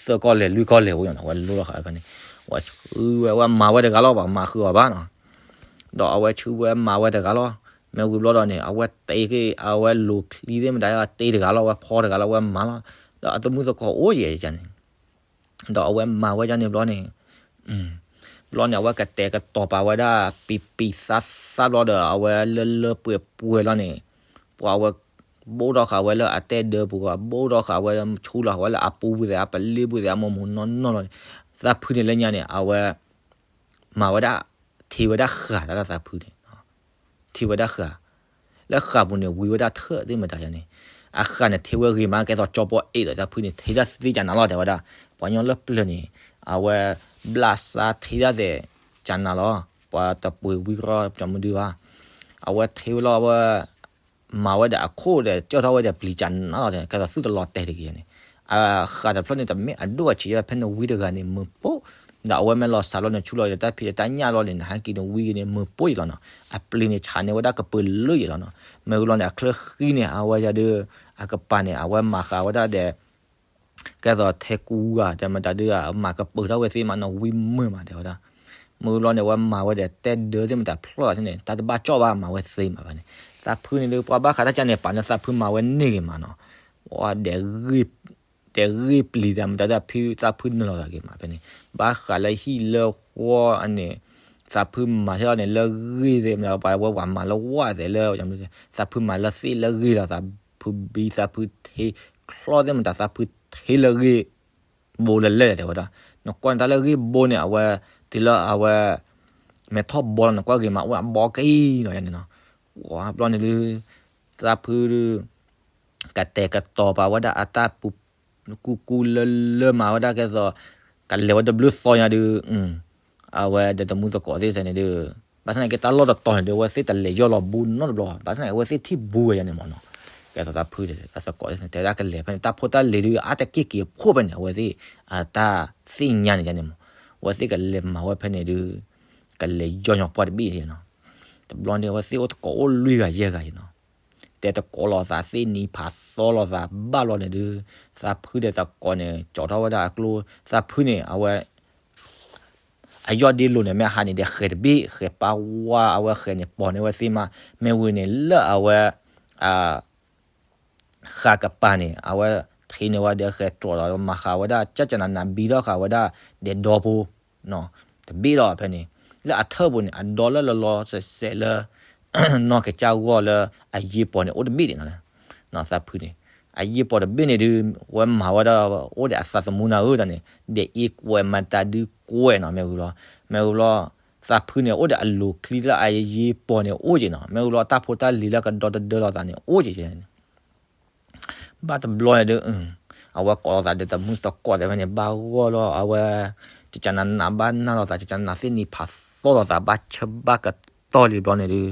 သၢကီၢ်လဲၢ်လွံၢ်ကီၢ်လဲၢ်ပူၤညါနီၤ အဝဲလိလီၤဃာ်ဖဲန့ၣ် အဝဲဆှၢဝဲ အဝဲမၤဝဲတဂၤလီၤ ပှၤမၤဃုာ်အီၤဘၣ်နီၤ, ဒီးအဝဲဆှၢဝဲမၤဝဲတဂၤလီၤ, မ့ၢ်ဝံၤဘျီဒီးန့ၣ် အဝဲတ့က့ၤ အဝဲလိၤချံသ့ၣ်မတၤ တ့တဂၤလီၤ အဝဲဖီတဂၤလီၤ အဝဲမၤလီၤ, ဒီးအတမုာ်သကိးအိၣ်ယဲၢ်န့ၣ် ဒီးအဝဲမၤဝဲဒ်န့ၣ်ဘျီန့ၣ် ဘျီန့ၣ် အဝဲကတဲာ်ကတီၤပာ်ဝဲဒၣ် ပံၤပံၤသးသးဘျီဒီး အဝဲလၢလၢပှဲၤပှဲၤလီၤန့ၣ် ပှၤအဝဲ ဘိၣ်ထီၣ်ဃာ်ဝဲလၢအတဲဒၢပူၤ ဘိၣ်ထီၣ်ဃာ်ဝဲ ဆူလီၤဃာ်ဝဲလၢအပူၤပူၤသ့ၣ် အပလ့ပူၤသ့ၣ် အမိၢ်မိၢ်နီၢ်နီၢ်လီၤန့ၣ် သးဖုန့ၣ်လၢညါန့ၣ် အဝဲ မၤဝဲဒၣ် ထံၣ်ဝဲဒၣ်ဃာ်တၢ်လၢသးဖုန့ၣ် ထံၣ်ဝဲဒၣ်ဃာ် လၢဃာ်ပူၤန့ၣ် ဝံဝဲဒၣ်ထၢၣ်သ့ၣ်မတၤယါန့ၣ် အဃာ်န့ၣ်ထံၣ်ဝဲဂ့ၤမး ကဲသိးကၠီပီအ့ၣ်ဒီး သးဖုန့ၣ် ထံၣ်တၢ်သ့ကၢ်နၤလီၤ တဲဝဲဒၣ် ပှၤညီလၢပျၢၤန့ၣ် အဝဲ ဘျးစါထံၣ်တၢ်သ့ ကၢ်နၤလီၤ ပှၤတပှ့ၤဝံကရီကၠီမုၢ်ဒုဘၣ် အဝဲထံၣ်ဝဲလီၤ အဝဲ မၤဝဲဒီးအခိၣ်ဒီး ကၢၢ်ထီၣ်ဝဲဒီးပျံၤကၢ်နၤလီၤ ကဲသိးသုတလီၤတဲာ်တဂ့ၤန့ၣ် အဃာ်တဖျၢၣ်န့ၣ် တမ့ၢ်အဒိၣ်အဆံး ဖဲနဝံတဂၤန့ၣ် မုာ်ပိၢ် ဒီးအဝဲမ့ၢ်လီၤစးလီၤန့ၣ် ဆူလီၤဒီးတၢ်ဖံးဒီးတၢ်ညၣ်လီၤန့ၣ် နဟဲက့ၤနဝံက့ၤန့ၣ် မုာ်ပိၢ်ယံၤလီၤနီၤ အပျ့ၤန့ၣ် ဆးန့ၢ်ဝဲဒၣ်ကပၢၤလၢယံၤလီၤနီၤ မ့ၢ်ဝံၤလီၤန့ၣ် အချၢဃံန့ၣ် အဝဲယၤဒုး အကပၤန့ၣ် အဝဲမၤဃာ်ဝဲဒၣ်ဒီး ကဲသိးထဲကူဂၤ တဲမတၤဒုး မၤကပၢၤထီၣ်ဝဲသ့မးနီၤ ဝံမုာ်မး တဲဝဲဒၣ် မ့ၢ်ဝံၤဘျီန့ၣ် အဝဲမၤဝဲဒီးတဲဒၢသ့ၣ်မတၤဖျီၣ်လီၤန့ၣ် တၢ်တဘၣ်ကၠီၣ်ဘၣ် မၤဝဲသ့မးဘၣ်န့ၣ် သးဖုန့ၣ်ဒုး ပှၤဘၣ်ဃးတၢ်ကၢ်န့ၣ် ပာ်လၢသးဖုမၤဝဲန့ၢ်ဂ့ၤမးနီၤ ပှၤဒဲးဂ့ၤ တဲဂ့ၢ်ပျံၤသး မတၤဒၣ်ဖု သးဖုနုာ်လီၤသးက့ၤမးဖဲန့ၣ်, ဘၣ်ဃးလၢဟံၣ်လၢဃီအန့ၣ် သးဖုမၤထဲလီၤန့ၣ် လၢဂ့ၢ်သ့ၣ်မတၤ ပှၤဝဲပှၤမၤလၢဝၣ်သဲးလၢ သးဖုမၤလၢသ့ၣ်လၢဂ့ၢ်လီၤ သးဖုဘံသးဖုထ့ချီသ့ၣ်မတၤ သးဖုထ့လၢဂ့ၢ် ဘိလၢလဲၣ်တဲဝဲဒၣ်, နကွၢ်န့ၣ်တၢ်လၢဂ့ၢ်ဘိန့ၣ် အဝဲ တုၤလၢအဝဲ မဲထီၣ်ဘီလီၤ နကွၢ်ဂ့ၤမး အိၣ်အဘီက့ၤနီၤယၤန့ၣ်နီၤ, ဝဲဘျီန့ၣ်ဒုး သးဖုဒုး ကတဲာ်ကတီၤပာ်ဝဲဒၣ်အတၢ်ပူၤ ကူကူလၢလၢမၤဝဲဒၣ်ကဲသိး ကလဲၤဝဲတဘျုးသီညါဒုး အဝဲဒီးတမူသကိးသ့ၣ်စဲန့ၣ်ဒုး ဘၣ်ဆၣ်သနာ်က့တၢ်လီၢ်တတီၤန့ၣ်ဒုး အဝဲသ့ၣ်တလဲၤယီၢ်လီၤဘူးနီတဘျီဘၣ်, ဘၣ်ဆၣ်သနာ်က့အဝဲသ့ၣ်ထံၣ်ဘူးဝဲယၤန့ၣ်မးနီၤ, ကဲသိးတၢ်ဖုတဲတၢ်သကိးသ့ၣ် တဲဝဲဒၣ်ကလဲၤဖဲန့ၣ် တၢ်ဖိတၢ်လံၤဒုး အါတက့ၢ်က့ၤဖှိၣ်ဖဲန့ၣ် အဝဲသ့ၣ် အတၢ်သ့ၣ်ညါန့ၣ်ယၤန့ၣ်မး, အဝဲသ့ၣ်ကလဲၤမၤဝဲဖဲန့ၣ်ဒုး ကလဲၤယီၢ်ညီပှၢ်တဘ့ၣ်န့ၣ်နီၤ, တဘျီန့ၣ် အဝဲသ့ၣ်အိၣ်သကိးအိၣ်လွံၢ်ဂၤယဲၢ်ဂၤယၤနီၤ တဲသကိးလိာ်သးသ့ၣ်နံၤဖးသီလိာ်သးဘၣ်ဘျီန့ၣ်ဒုး သးဖုဒီးသကိးန့ၣ် ကၠီထီၣ်ဝဲဒၣ်အကျိ သးဖုန့ၣ် အဝဲ အယီၢ်ဒ့လိၤန့ၣ် မ့ၢ်ဟးန့ၣ်ဒီးဃဲၤတဘ့ၣ် ဃဲၤပာ်ဝါ အဝဲဃဲၤန့ၣ် ပိာ်န့ၢ်ဝဲသ့ၣ်မး မ့ၢ်ဝံၤန့ၣ် လၢအဝဲ ဃာ်ကပၤန့ၣ် အဝဲထံၣ်န့ၢ်ဝဲဒီးဃဲၤတြီၤဒီး မၤဃာ်ဝဲဒၣ် ကၠၢ်ကၠၢ်နးနး ဘံထီၣ်ဃာ်ဝဲဒၣ် ဒဲးဒီဖိ တဘ့ၣ်ဒီးဖဲန့ၣ် လၢအထၢၣ်ပူၤန့ၣ် အဒီလၢလီၤလီၤဆဲးဆဲးလၢ နီၢ်ကစၢ်ဂီၢ်လၢအယ့ပီၤန့ၣ် အိၣ်တဘ့ၣ်န့ၣ်နီၤ သးဖုန့ၣ် အယ့ပီၤတဘ့ၣ်န့ၣ်ဒုး ဝဲမၤဝဲဒၣ် အိၣ်ဒီးအသးသမူနၤဧၢတၢ်န့ၣ် ဒဲးအ့ကွဲးမတၤဒုကွဲးနီၤ မ့ၢ်ဝံၤဘျီ မ့ၢ်ဝံၤဘျီ သးဖုန့ၣ် အိၣ်ဒီးအလိၤချံလၢအယ့ပီၤန့ၣ်အိၣ်က့ၤနီၤ မ့ၢ်ဝံၤဘျီ တၢ်ဖိတၢ်လံၤလၢကဒီတဒၢလိာ်သးန့ၣ် အိၣ်က့ၤ ဘၣ်တဘျီန့ၣ်ဒုး အဝဲကိးလိာ်သးဒီးတမူသကိးသ့ၣ်ဖဲန့ၣ် ဘၣ်ဂီၢ်လီၤ အဝဲ ကကနနးဘၣ်နၢ်လိာ်သး ကကနနးသ့ၣ်နံၤဖးသီလိာ်သး ဘၣ်ဆၢဘၣ်ကတီၢ်လံဘျီန့ၣ်ဒုး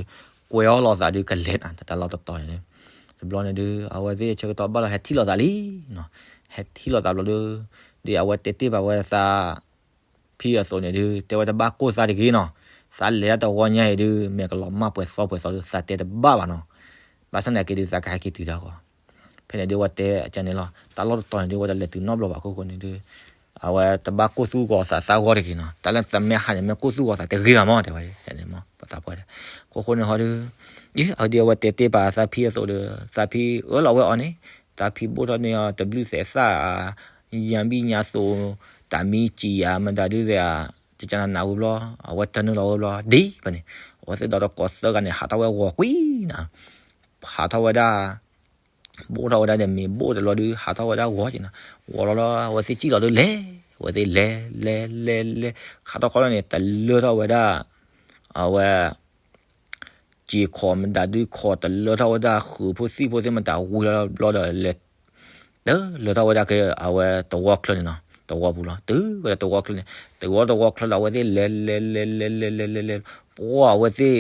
ကွဲးအီၣ်လိာ်သးဒုး ကလဲၤနၤ တၢ်လီၢ်တတီၤန့ၣ်ဒုး တဘျီန့ၣ်ဒုး အဝဲသ့ၣ်ဆၢကတီၢ်ဘၣ်လီၤ ဟဲထံၣ်လိာ်သးလံနီၤ ဟဲထံၣ်လိာ်သးဘျီဒုး ဒ်အဝဲတဲတ့ၢ်ဘၣ်ဝဲသး ဖံအသိးန့ၣ်ဒုး တဲဝဲတဘၣ်ကိၢ်သးတဂ့ၤနီၤ, သးလဲၤဒၣ်တဝီညါအံၤဒုး မ့ၢ်ကလီၤမၢ်ပှဲၤသီပှဲၤသီဒုး သးတဲတဘၣ်ဘၣ်နီၤ, ဘၣ်ဆၣ်သနာ်က့ဒုး သးကဟဲက့ၤတုၤဒၣ်ဃီ, ဖဲန့ၣ်ဒုး အဝဲတဲအကန့ၣ်လီၤ, တၢ်လီၢ်တတီၤန့ၣ်ဒုး အဝဲတလဲၤတုၤနီတဘျီဘၣ်အခိၣ်ဃိန့ၣ်ဒုး အဝဲတဘၣ်ကိၢ်သူၣ်ဂီၤသးသးဂီၢ်တဂ့ၤနီၤ, တၢ်လၢသးမ့ၢ်ဟးန့ၣ် မ့ၢ်ကိၢ်သူၣ်ဂီၤသးတဂ့ၤဘၣ်မး တဲဝဲ, ပသးပှၢ်တဲ, အခိၣ်ဃိန့ၣ်ဟီဒုး, အဒ်အဝဲတဲတ့ၢ်ဘၣ်သးဖံအသိးဒီး သးဖံအၢၣ်လီၤဝဲအီၤန့ၣ်, သးဖံဘိၣ်ထီၣ်န့ၢ်အီၤ တဘျုးသဲးသၣ်ဧါ ညါဘံၣ်ညါသိး တၢ်မံစံၣ်ဧါ မတၤဒုးသဲးဧါ, ကကနနးဝံၤဘျီ အဝဲတနုာ်လီၤဝဲဘျီ ဒ်ဖဲန့ၣ် အဝဲသ့ၣ်ဒီးတကိးသၢဂၤန့ၣ် ဟးထီၣ်ဝဲဂီၤကွံာ်နၤ, ဟးထီၣ်ဝဲဒၣ် ဘိၣ်ထီၣ်ဝဲဒၣ်ဒီးမ့ၤဘိၣ်တဘျီဒုး ဟးထီၣ်ဝဲဒၣ်ဂီၤက့ၤနၤ, ဂီၤလီၤလီၤ အဝဲသ့ၣ်စံၣ်လီၤဒုးလဲၤ, အဝဲသ့ၣ်လဲၤ လဲၤ လဲၤ လဲၤ ခးထီၣ်ခီလီၤန့ၣ် တလၢထီၣ်ဝဲဒၣ် အဝဲ စ့ၢ်ခီးမတၤဒုးခီး တလၢထီၣ်ဝဲဒၣ်ဃုာ်ဖိသံၣ်ဖိသ့ၣ်မတၤဝံၤလီၤဘျီဒီးလဲၤ တလၢထီၣ်ဝဲဒၣ်က့ၤ အဝဲတဝီချၢန့ၣ်နီၤ, တဝီပူၤလီၤ, တုၤဝဲဒၣ်တဝီချၢန့ၣ် တဝီတဝီချၢလီၤ အဝဲသ့ၣ်လဲၤ လဲၤ လဲၤ လဲၤ လဲၤ လဲၤ လဲၤ လဲၤ ပှၢ်အဝဲသ့ၣ်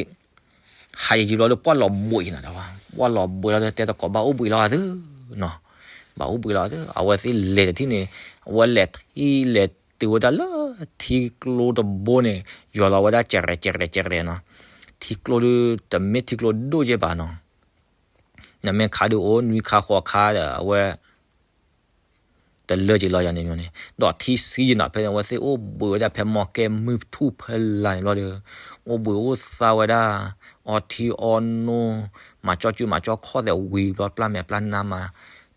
ဟးယံာ်ယံာ်ဘျီဒီး ပှၢ်လီၤဘှံးနၤတဝီ, ပှၢ်လီၤဘှံးလီၤဒီး တဲသကိးဘၣ်အိၣ်ဘှံးလီၤသုနီၤ, ဘၣ်အိၣ်ဘှံးလီၤသု အဝဲသ့ၣ်လဲၤတထံၣ်န့ၣ် အဝဲလဲၤထံၣ်လဲၤတုၤဝဲဒၣ်လၢထံကျိတဘိန့ၣ် ယွၤလီၤဝဲဒၣ်ကရဲးကရဲးကရဲးနီၤ, ထံကျိဒုး တမ့ၢ်ထံကျိဒိၣ်ကဲဘၣ်နီၤ နမ့ၢ်ခးဒုးအိၣ်နွံခါဃိးခါဒီး အဝဲ တလၢက့ၤလီၤယၤန့ၣ်န့ၣ်, ဒီးထံဆံးယံာ်နီၤ ဖဲန့ၣ် အဝဲသ့ၣ်အိၣ်ဘှံးဝဲဒၣ်ဖဲမီၢ်ကဲမုၢ်ထူၣ်ဖဲလါန့ၣ်ဘျီဒီး အိၣ်ဘှံးအိၣ်သါဝဲဒၣ် အီထံအီနိ မၤကၠီၣ်စုမၤကၠီၣ်ခီၣ်သဲးဝံၤဘျီ ပျၢ်မဲာ်ပျၢ်နါမၤ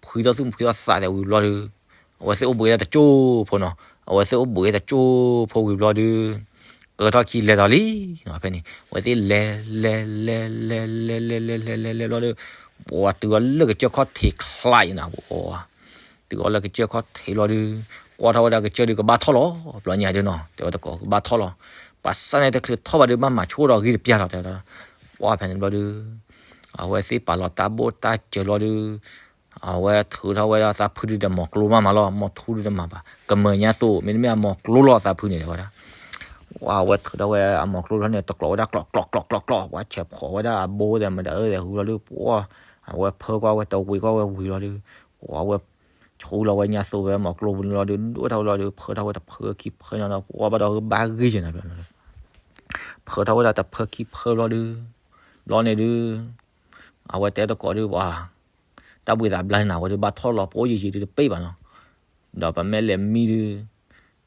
ဖှံထီၣ်သူၣ်ဖှံထီၣ်သးသဲးဝံၤဘျီဒီး အဝဲသ့ၣ်အိၣ်ဘှံးဝဲဒၣ်တကၠိဖိနီၤ, အဝဲသ့ၣ်အိၣ်ဘှံးဝဲတကၠိဖိဝံၤဘျီဒီး ကၢထီၣ်ခံလဲၤဒီးလံနီၤ ဖဲန့ၣ် အဝဲသ့ၣ်လဲၤ လဲၤ လဲၤ လဲၤ လဲၤ လဲၤ လဲၤ လဲၤ လဲၤ လဲၤ လဲၤဘျီဒီး ပှၤတုၤအီၤလၢကစၢၢ်ခီၣ်ထံးချါအံၤနၤ ပှၤ တုၤအီၤလၢကစၢၢ်ခီၣ်ထံးဘျီဒီး ကွၢ်ထီၣ်ဝဲဒၣ်ကစၢၢ်ဒုးကဘၣ်ထီၣ်လီၤ, ဘျီညါဒုးနီၤ တဲဝဲတကိးကဘၣ်ထီၣ်လီၤ, ပှၤစၢ်န့ၣ်တချုးထီၣ်ဘၣ်ဒုး ဘၣ်မၤဆိဒီးဂံၢ်တပျၢ်လီၤ တဲဝဲဒၣ်, ပှၢ်ဖဲန့ၣ်ဘျီဒီး အဝဲသ့ၣ်ပာ်လီၤတၢ်ဘိၣ်တၢ်စၢၤဘျီဒီး အဝဲထုးထီၣ်ဝဲဒၣ်သးဖုဒုးဒီးမီၤကျိမးမးလီၤ, မီၤထူဒုးတမၤဘၣ်, ကမၢၢ်ညါသိး မ့တမ့ၢ်အမီၤကျိလီၤသးဖုန့ၣ် တဲဝဲဒၣ်, ပှၢ်အဝဲထုးထီၣ်ဝဲအမီၤကျိလီၤန့ၣ် တကျိးဝဲဒၣ်ကျိးကျိးကျိးကျိးကျိး ပှၢ်ဆဲးဖီးဝဲဒၣ်အဘိသဲးမတၤအၢသဲးဟူလီၤဒုး ပှၢ် အဝဲဖၢကွၢ်ဝဲတဝံၤကွၢ်ဝဲဝံၤလီၤဒုး ပှၢ်အဝဲ ဆူလီၤဝဲညါသိးဝဲမီၤကျိပူၤန့ၣ်လီၤဒုး ဒိၣ်ထီၣ်ဝဲလီၤဒုး ဖၢထီၣ်ဝဲတဖၢခံဖၢန့ၣ်လီၤ ပှၢ်ဘၣ်ဒီးဘၣ်ဂ့ၢ်က့ၤနၤ ဖၢထီၣ်ဝဲဒၣ်တဖၢခံဖၢဘျီဒုး ဘျီန့ၣ်ဒုး အဝဲတဲတကိးဒုးပှၤ တၢ်ဘှံးသးဘျါန့ၣ် အဝဲဒုးဘၣ်ထီၣ်လီၤ ပအိၣ်ယံာ်ယံာ်ဒုးတပ့ၢ်ဘၣ်နီၤ, ဒီးပမ့ၢ်လဲၤမံဒုး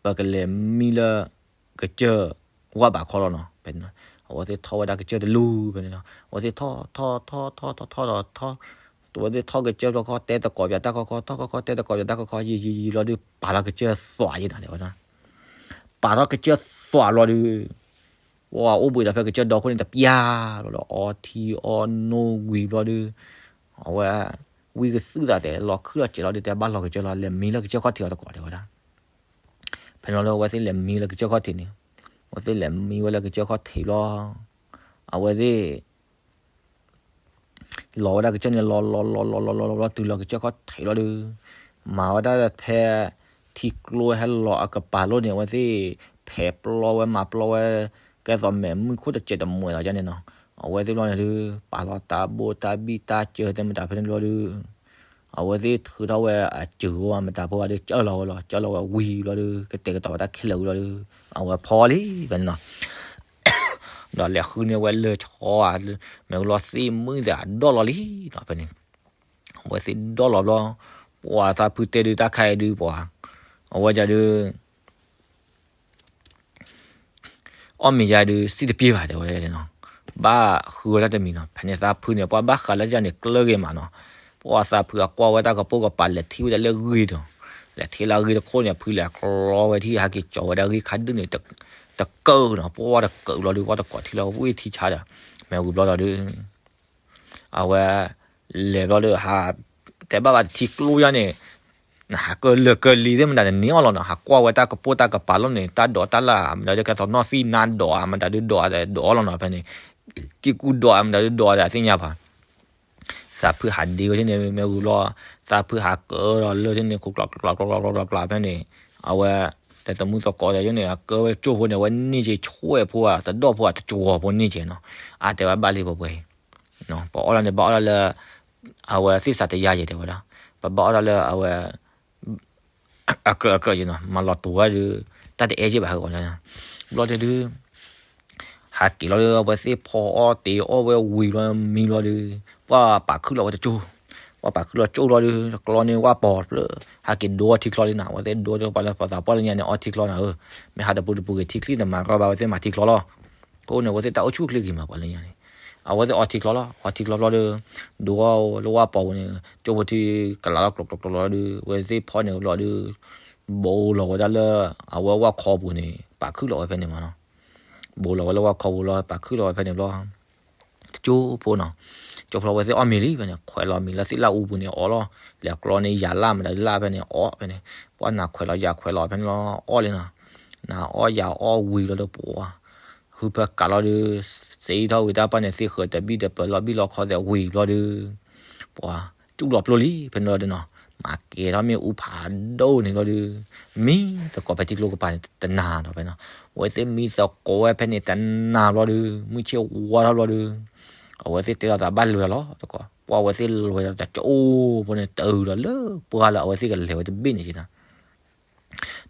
ပကလဲၤမံလၢ ကစၢၢ်ဝၣ်ဘးခီလီၤနီၤ, ဖဲန့ၣ် အဝဲသ့ၣ်ထီၣ်ဝဲဒၣ်ကစၢၢ်တလူၢ်ဖဲန့ၣ်နီၤ, အဝဲသ့ၣ်ထီၣ်ထီၣ်ထီၣ်ထီၣ်ထီၣ်ထီၣ်ဒီးထီၣ် အဝဲသ့ၣ်ထီၣ်ကစၢၢ်ဘျီခီ တဲသကိးပၠးတၢ်ခီခီ ထီၣ်ခီခီ တဲသကိးပၠးတၢ်ခီခီ ယံာ်ယံာ်ယံာ်ဘျီဒီး ပာ်လီၤကစၢၢ်သွးယဲနီၤ တဲဝဲဒၣ်. ပာ်ထီၣ်ကစၢၢ်သွးဘျီဒီး ပှၤအိၣ်ဘှံးဒီးဖဲကစၢၢ်ဒီခိၣ်န့ၣ် တပျၢ်လီၤဒီး အီထံအီနိဝံၤဘျီဒီး အဝဲ ဝံကသုၣ်သးတဲ လီၤခုၣ်လီၤစဲးလီၤဒီး တဲဘၣ်လီၤကစၢၢ်လီၤ လဲၤမံလၢကစၢၢ်ခီၣ်ထံးအီၤသကိး တဲဝဲဒၣ်. ဖဲန့ၣ်လီၤဒီး အဝဲသ့ၣ်လဲၤမံလၢကစၢၢ်ခီၣ်ထံးန့ၣ်, အဝဲသ့ၣ်လဲၤမံဝဲလၢကစၢၢ်ခီၣ်ထံးဘျီ, အဝဲသ့ၣ် လီၤဝဲဒၣ်ကစၢၢ်န့ၣ် လီၤလီၤလီၤလီၤလီၤလီၤလီၤ တုၤလီၤကစၢၢ်ခီၣ်ထံးလီၤဒီး, မၤဝဲဒၣ်ဖဲ ထံကျိဟဲလီၤအကပၤလိၣ်န့ၣ် အဝဲသ့ၣ် ဖဲးပျီဝဲမၤပျီဝဲ ကဲသိးမဲာ်မုၢ်ခိၣ်တစဲးတမှဲးလီၤန့ၣ်နီၤ, အဝဲသ့ၣ်ဘျီန့ၣ်ဒီး ပာ်လီၤတၢ်ဘိတၢ်ဘံၣ်တၢ်စၢၤသ့ၣ်မတၤဖဲန့ၣ်ဘျီဒီး အဝဲသ့ၣ်ထုးထီၣ်ဝဲအစၢၤဝဲမတၤဖိဒီး စၢလီၤဝဲလီၤ စၢလီၤဝဲဝံၤဘျီဒီး ကတဲာ်ကတီၤဝဲတၢ်ခဲလၢာ်ဝံၤဘျီဒီး အဝဲဖီလံဖဲန့ၣ်နီၤ, ဒီးလဲၤဃုန့ၢ်ဝဲလၢဆီဧါ, မ့ၢ်ဝံၤလီၤသ့ၣ်မုၣ်သ့ၣ်အဒီၣ်လီၤလံနီၤ ဖဲန့ၣ်, အဝဲသ့ၣ်ဒီၣ်လီၤဘျီ, ပှၤသးဖုတဲဒုးတၢ်ခါအံၤဒုးပှၤ, အဝဲဒၣ်ဒုး အီၣ်မ့ၤယါဒုး စံၣ်တပျ့ၤဘၣ် တဲဝဲဒၣ်နီၤ, ဘၣ်ဃုဝဲဒၣ်တမံၤနီၤ, ဖဲန့ၣ်သးဖုန့ၣ် ပှၤဘၣ်ဃးလၢယၤန့ၣ် ကျၢၢ်ဂ့ၤမးနီၤ, ပှၤသးဖုအကွၢ်ဝဲတၢ်ကပိာ်ကပၤ လဲၤထံၣ်ဝဲဒၣ်လၢဂ့ၤဒီး, လဲၤထံၣ်လၢဂ့ၤတခိၣ်န့ၣ် ဖုလဲၤကျီဝဲထံၣ် ဟးက့ၤကၠီၤဝဲဒၣ်ဂ့ၢ်ခါဒုၣ်န့ၣ် တကၢၢ်နီၤ, ပှၤတကၢၢ်ဘျီဒီး ပှၤတကိးထံလီၤဝ့ၢ်ထံဆါဒီး, မ့ၢ်ဝံၤဘျီဒီးဒုး အဝဲ လဲၤဘျီဒီးဟး တဲဘၣ်ဘၣ်တထံကျိယါန့ၣ်, နဟးကလၢာ်ကလံၤသ့ၣ်မတၤန့ၣ်န့ၢ်အီၤလီၤနီၤ, ဟးကွၢ်ဝဲတၢ်ကပိာ်တၢ်ကပၤလီၢ်န့ၣ် တၢ်ဒိးတၢ်လၢ်မတၤဒုး ကဲသိးနီၣ်သံၣ်နါဒိးဧါမတၤဒုးဒိးဧါဒိးအီၤလီၤနီၤ ဖဲန့ၣ်, ကံၢ်ကူဒိးဧါမတၤဒုးဒိးဧါသ့ၣ်ညါဘၣ်, သးဖုဟးဒ့ဝဲထံၣ်န့ၣ် မ့ၢ်ဝံၤဘျီ, သးဖုဟးကၢဒီးလၢထံၣ်န့ၣ် ခိၣ်ကျီကျီကျီကျီကျီဖဲန့ၣ်, အဝဲ တသမူသကိးဒီးယန့ၣ် အကၢဝဲကၠိဖိန့ၣ် အဝဲန့ၢ်က့ၤဆွဲၣ်ဖိဧါ တဒီၣ်ဖိဧါ တကဝီၤဖိန့ၢ်က့ၤနီၤ, အါတဲဝဲဘၣ်လံပှဲၤပှဲၤအံၤ ပှၤအီၣ်လၢန့ၣ် ဘၣ်အီၣ်လၢလၢ အဝဲသ့ၣ်စးတယါယဲၢ်တဲဝဲဒၣ်, ပဘၣ်အီၣ်လၢလၢအဝဲ အကၢအကၢယဲၢ်နီၤ မၤလီၤတူာ်ဝဲဒီး တၢ်တအဲၣ်က့ဘၣ်ဟဲကီးန့ၣ်, ဘျီတဲဒုး ဟးက့ၤလီၤဒီး အဝဲသ့ၣ်ဖီအီၣ်တ့ၤအီၣ်ဝဲဝံၤဘျီမံဘျီဒီး ပှၤပာ်ခုၣ်လီၤဝဲတကၠိ, ပှၤပာ်ခုၣ်လီၤကၠိဘျီဒီး ကျီန့ၢ်ဝၣ်ပီၤဖျၢၣ် ဟးက့ၤဒိအီထံချီလံနီၤ, အဝဲသ့ၣ်ဒိအီထံချီလၢပှၤသးပှၢ်လၢညါန့ၣ် အီထံချီနီၤဧၢ, မ့ၢ်ဟးတပူၤတပူၤဂ့ၤထံချံန့ၣ် မၤကီဘၣ်ဝဲသ့ၣ်မၤထံချီလီၤ အဃိန့ၣ် အဝဲသ့ၣ်တၢ်အိၣ်ဆူၣ်အိၣ်ချ့ဂ့ၤမးပှၤလၢညါန့ၣ်, အဝဲသ့ၣ်အီထံချီလီၤ အီထံချီဘျီဒီး ဒိအီလၢဝၣ်ပီၤပူၤန့ၣ် ကၠိဖိထံကလးလီၤကျိးကျိးကျိးလီၤဒီး အဝဲသ့ၣ်ဖီန့ၣ်ဘျီဒီး ဘိးလီၤဝဲဒၣ်လၢ အဝဲဝၣ်ခီပူၤန့ၣ် ပာ်ခုၣ်လီၤဝဲဖဲန့ၣ်မးနီၤ, ဘိးလီၤဝဲလၢဝၣ်ခီပူၤလီၤ ပာ်ခုၣ်လီၤဝဲဖဲန့ၣ်ဘျီ တကၠိဖိနီၤ, ကၠိဖိလီၤ အဝဲသ့ၣ်အီၣ်မ့ၤလံဖဲန့ၣ် ခွဲးလီၤမ့ၤလၢသ့ၣ်လၣ်အူပူၤန့ၣ်အီၣ်လီၤ, လဲၤကျီန့ၢ်ယၤလၣ်မတၤဒုးလၣ်ဖဲန့ၣ်အီၣ်ဖဲန့ၣ်, ပှၤနၤခွဲးလီၤယၤခွဲးလီၤဖဲန့ၣ်လီၤ အီၣ်လံနီၤ, နၤအီၣ်ယၤအီၣ်ဝံၤလီၤဒီးပှၤ ဟုဖၢကးလီၤဒီး စ့ထီၣ်ဝံၤတၢ်ပၢ်န့ၣ် သ့ဃၢၤတဘံၣ်တပၢၤလီၤဘံၣ်လီၤခီသဲးဝံၤဘျီဒီး ပှၤ စူၣ်လီၤပျိလံဖဲန့ၣ်လီၤဒီးနီၤ, မၤကဲၤထီၣ်မ့ၣ်အူဖးဒိၣ်န့ၣ်လီၤဒီး မံသကိးဖဲထံကျိကပၤန့ၣ်တနၤဒီးဖဲနီၤ, အဝဲသ့ၣ်မံသကိးဝဲဖဲန့ၣ်တနၤဘျီဒီး မုၢ်ဆ့ၣ်ဝါထီၣ်ဘျီဒီး အဝဲသ့ၣ်တဲလီၤသးဘၣ်လဲၤလီၤတကိး, ပှၤအဝဲသ့ၣ်လဲၤဒီးတကၠိဖိန့ၣ် တုၤဒီးလၢပှၢ်လၢအဝဲသ့ၣ်ကလဲၤဝဲတဘ့ၣ်န့ၣ်က့နီၤ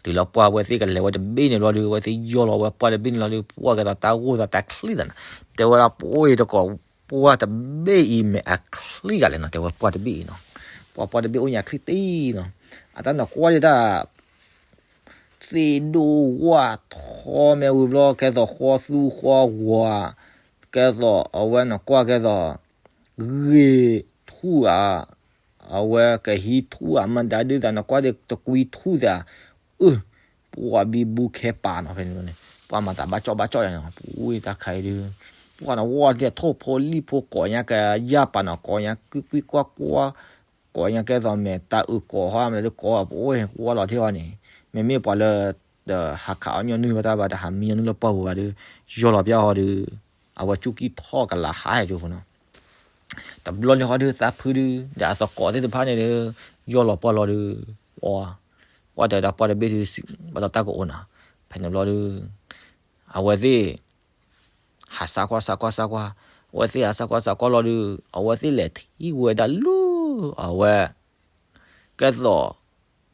တုၤလၢပှၢ်အဝဲသ့ၣ်ကလဲၤဝဲတဘ့ၣ်န့ၣ်ဘျီဒီး အဝဲသ့ၣ်ယီၢ်လီၤဝဲပှၢ်တဘ့ၣ်န့ၣ်လီၤဒီး ပှၢ်ကဲသိးတၢ်ဂိၢ်သးတၢ်ချံၣ်သးန့ၣ်, တဲဝဲဒၣ်ပှၤတကိး ပှၢ်တဘ့ၣ်အံၤမ့ၢ်အချံၣ်ဂၤလဲၣ်နီၤ, တဲဝဲပှၢ်တဘ့ၣ်အံၤနီၤ, ပှၤပှၢ်တဘ့ၣ်အိၣ်ညါချံၣ်တံၢ်နီၤ, အတၢ်နကွၢ်ဒၣ်တၢ် သ့ၣ်ဒိၣ်ဝၣ်ထီမ့ၢ်ဝံၤဘျီ ကဲသိးဃီသူဃီဂီၤ, ကဲသိးအဝဲနကွၢ်ကဲသိး ဂ့ၢ်ထူၣ်ဧါ, အဝဲကဟံးထူၣ်ဧါ မတၤဒုးသး နကွၢ်ဒ်တကွံထူၣ်သး, အၢ ပှၤဘံဘူခဲပာ်နီၤဖဲန့ၣ်န့ၣ် ပှၤမၤသးဘၣ်ကၠီၣ်ဘၣ်ကၠီၣ်ယါန့ၣ် ပူၤတၢ်ခါအံၤဒုး ပှၤနဝီၢ်ဒ်ထိၣ်ဖိလံၣ်ဖိကိးညါကယၢ်ပာ်နီၤ ကိးညါကွံကွံကွၢ်ကွၢ် ကိးညါကဲသိးမဲာ်တၢ်အုးကိးဟီမတၤဒုးကိးပအိၣ်ဝဲလီၤထံၣ်အီၤန့ၣ် မ့မ့ၢ်ပှၤလၢ တဟးခးအီၣ်ညီနုၢ်ဘၣ်တၢ်ဘၣ် တဟးမံညီနုၢ်လၢပှၢ်ပူၤဘၣ်ဒီး ယီၢ်လီၤပျၢ်ဟီဒီး အဝဲကူၣ်ကံၢ်ထီၣ်ကလးဟးဟဲကၠိဖိနီၤ တဘျီန့ၣ်ဟီဒုး သးဖုဒုး ဒီးအသကိးသ့ၣ်တဖၣ်န့ၣ်ဒီး ယီၢ်လီၤပှၢ်လီၤဒီး ပှၤ ပှၤတဲဝဲဒၣ်ပှၢ်တဘ့ၣ်ဒုး ဘၣ်ဒီးတၢ်ကအိၣ်နီၤ ဖဲန့ၣ်ဘျီဒုး အဝဲသ့ၣ် ဟးစးကွၢ်စးကွၢ်စးကွၢ် အဝဲသ့ၣ်ဟးစးကွၢ်စးကွၢ်လီၤဒုး အဝဲသ့ၣ်လဲၤထံၣ်ဝဲဒၣ်လၢ အဝဲ ကဲသိး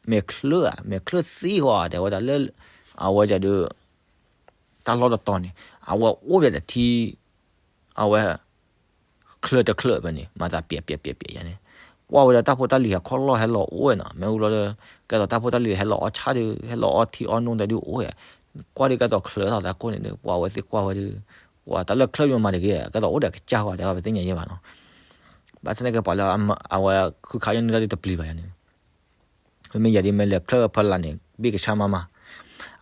မဲာ်ချၢၣ်ဧါ မဲာ်ချၢၣ်သ့ၣ်ဃီဧါ တဲဝဲဒၣ်လၢ အဝဲဒုး တၢ်လီၢ်တတီၤန့ၣ် အဝဲအိၣ်ဝဲဒၣ်တထံ အဝဲ ချၢၣ်တချၢၣ်ဖဲန့ၣ် မၤသးပျဲးပျဲးပျဲးပျဲးယါန့ၣ် ကွၢ်ဝဲဒၣ်တၢ်ဖိတၢ်လံၤဟးခီၣ်လီၢ်ဟဲလီၤအိၣ်ဝဲနီၤ မ့ၢ်ဝံၤလီၤဒီး ကဲသိးတၢ်ဖိတၢ်လံၤဟဲလီၤအီၣ်ဆၣ်ဒုး ဟဲလီၤအီထံအီနိတၢ်ဒုးအိၣ်ဝဲ ကွၢ်ဒုးကဲသိးချၢၣ်ထီၣ်သးကိၢ်န့ၣ်ဒုး ပှၤအဝဲသ့ၣ်ကွၢ်ဝဲဒုး ပှၤတၢ်လၢချၢၣ်မ့ၢ်မၤတဂ့ၤ ကဲသိးအိၣ်ဒီးကစၢ်ဃီဒီး ပသ့ၣ်ညါယဲဘၣ်နီၤ ဘၣ်ဆၣ်သနာ်က့ပှၤလၢအဝဲဃုခးညီနုၢ်တၢ်ဒုးတပျံၤဘၣ်ယၤန့ၣ်, မ့မ့ၢ်ယၤဒ်မ့ၢ်လဲၤချၢၣ်ဖီလာ်န့ၣ် ဘ့ၣ်ကဆၣ်မးမး,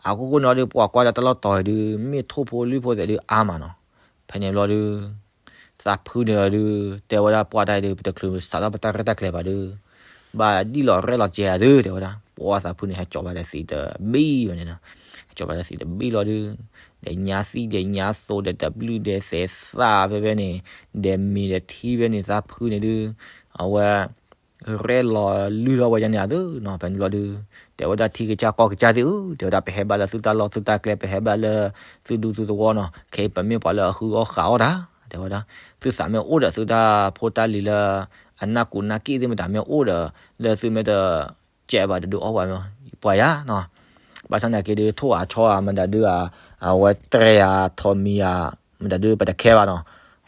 အဃိဃိန့ၣ်ဒီး ပှၤကွၢ်တၢ်တၢ်လီၢ်တီၤအံၤဒုး မ့ၢ်ထိၣ်ဖိလံၣ်ဖိသဲးဒုးအါမးနီၤ, ဖဲန့ၣ်ဘျီဒုး သးဖုန့ၣ်ဒီး တဲဝဲဒၣ်ပှၤတၢ်အံၤဒုး ပတချုးစးထီၣ်ပတၢ်ရဲၣ်တၢ်ကျဲၤဘၣ်ဒုး ဘၣ်ဒံၣ်လီၤရဲၣ်လီၤကဲၤဧါဒုး တဲဝဲဒၣ်, ပှၤသးဖုန့ၣ် ဟဲကၠီၤဘၣ်ဒီးသံးတဘ့ၣ်ဝဲန့ၣ်နီၤ, ဟဲကၠီၤဘၣ်ဒီးသံးတဘ့ၣ်လီၤဒုး, ဒီးညါသံၣ်ဒီးညါသိးဒီးတဘျုးဒီးသဲးသၣ်ဖဲဖဲန့ၣ်, ဒီးမ့ၤဒီးထံဖဲန့ၣ် သးဖုန့ၣ်ဒုး, အဝဲ ရဲၣ်လီၤလုၢ်ထီၣ်ဝဲယါန့ၣ်အသိးနီၤ, ဖဲန့ၣ်ဘျီဒုး တဲဝဲဒၣ်ထံကစၢ်ကီၢ်ကစၢ်သ့ၣ်ဧၢ, တဲဝဲဒၣ်ပဟဲဘၣ်လၢသုတၢ်လီၢ်သုတၢ်ကျဲ ပဟဲဘၣ်လၢသုဒူသုသဝီနီၤ, ခဲအံၤပမ့ၢ်ပှၤလၢအဃုအီၣ်ဃုအီတၢ်, တဲဝဲဒၣ်, သုသးမ့ၢ်အိၣ်ဒီးသုတၢ်ဖိတၢ်လံၤလၢ အနၢ်ကူးနၢ်က့ၣ်သ့ၣ်မတၤမ့ၢ်အိၣ်ဒီး လၢသုမ့ၢ်တ ကဲးဘၣ်တဒုးအီၣ်ဝဲမ့ၢ် ပှၤယါနီၤ, ဘၣ်ဆၣ်သနာ်က့ဒုး ထိၣ်အါဆီအါ မတၤဒုး အဝဲတြဲၤအါထိးမံၤအါ မတၤဒုး ပတခဲဘၣ်နီၤ,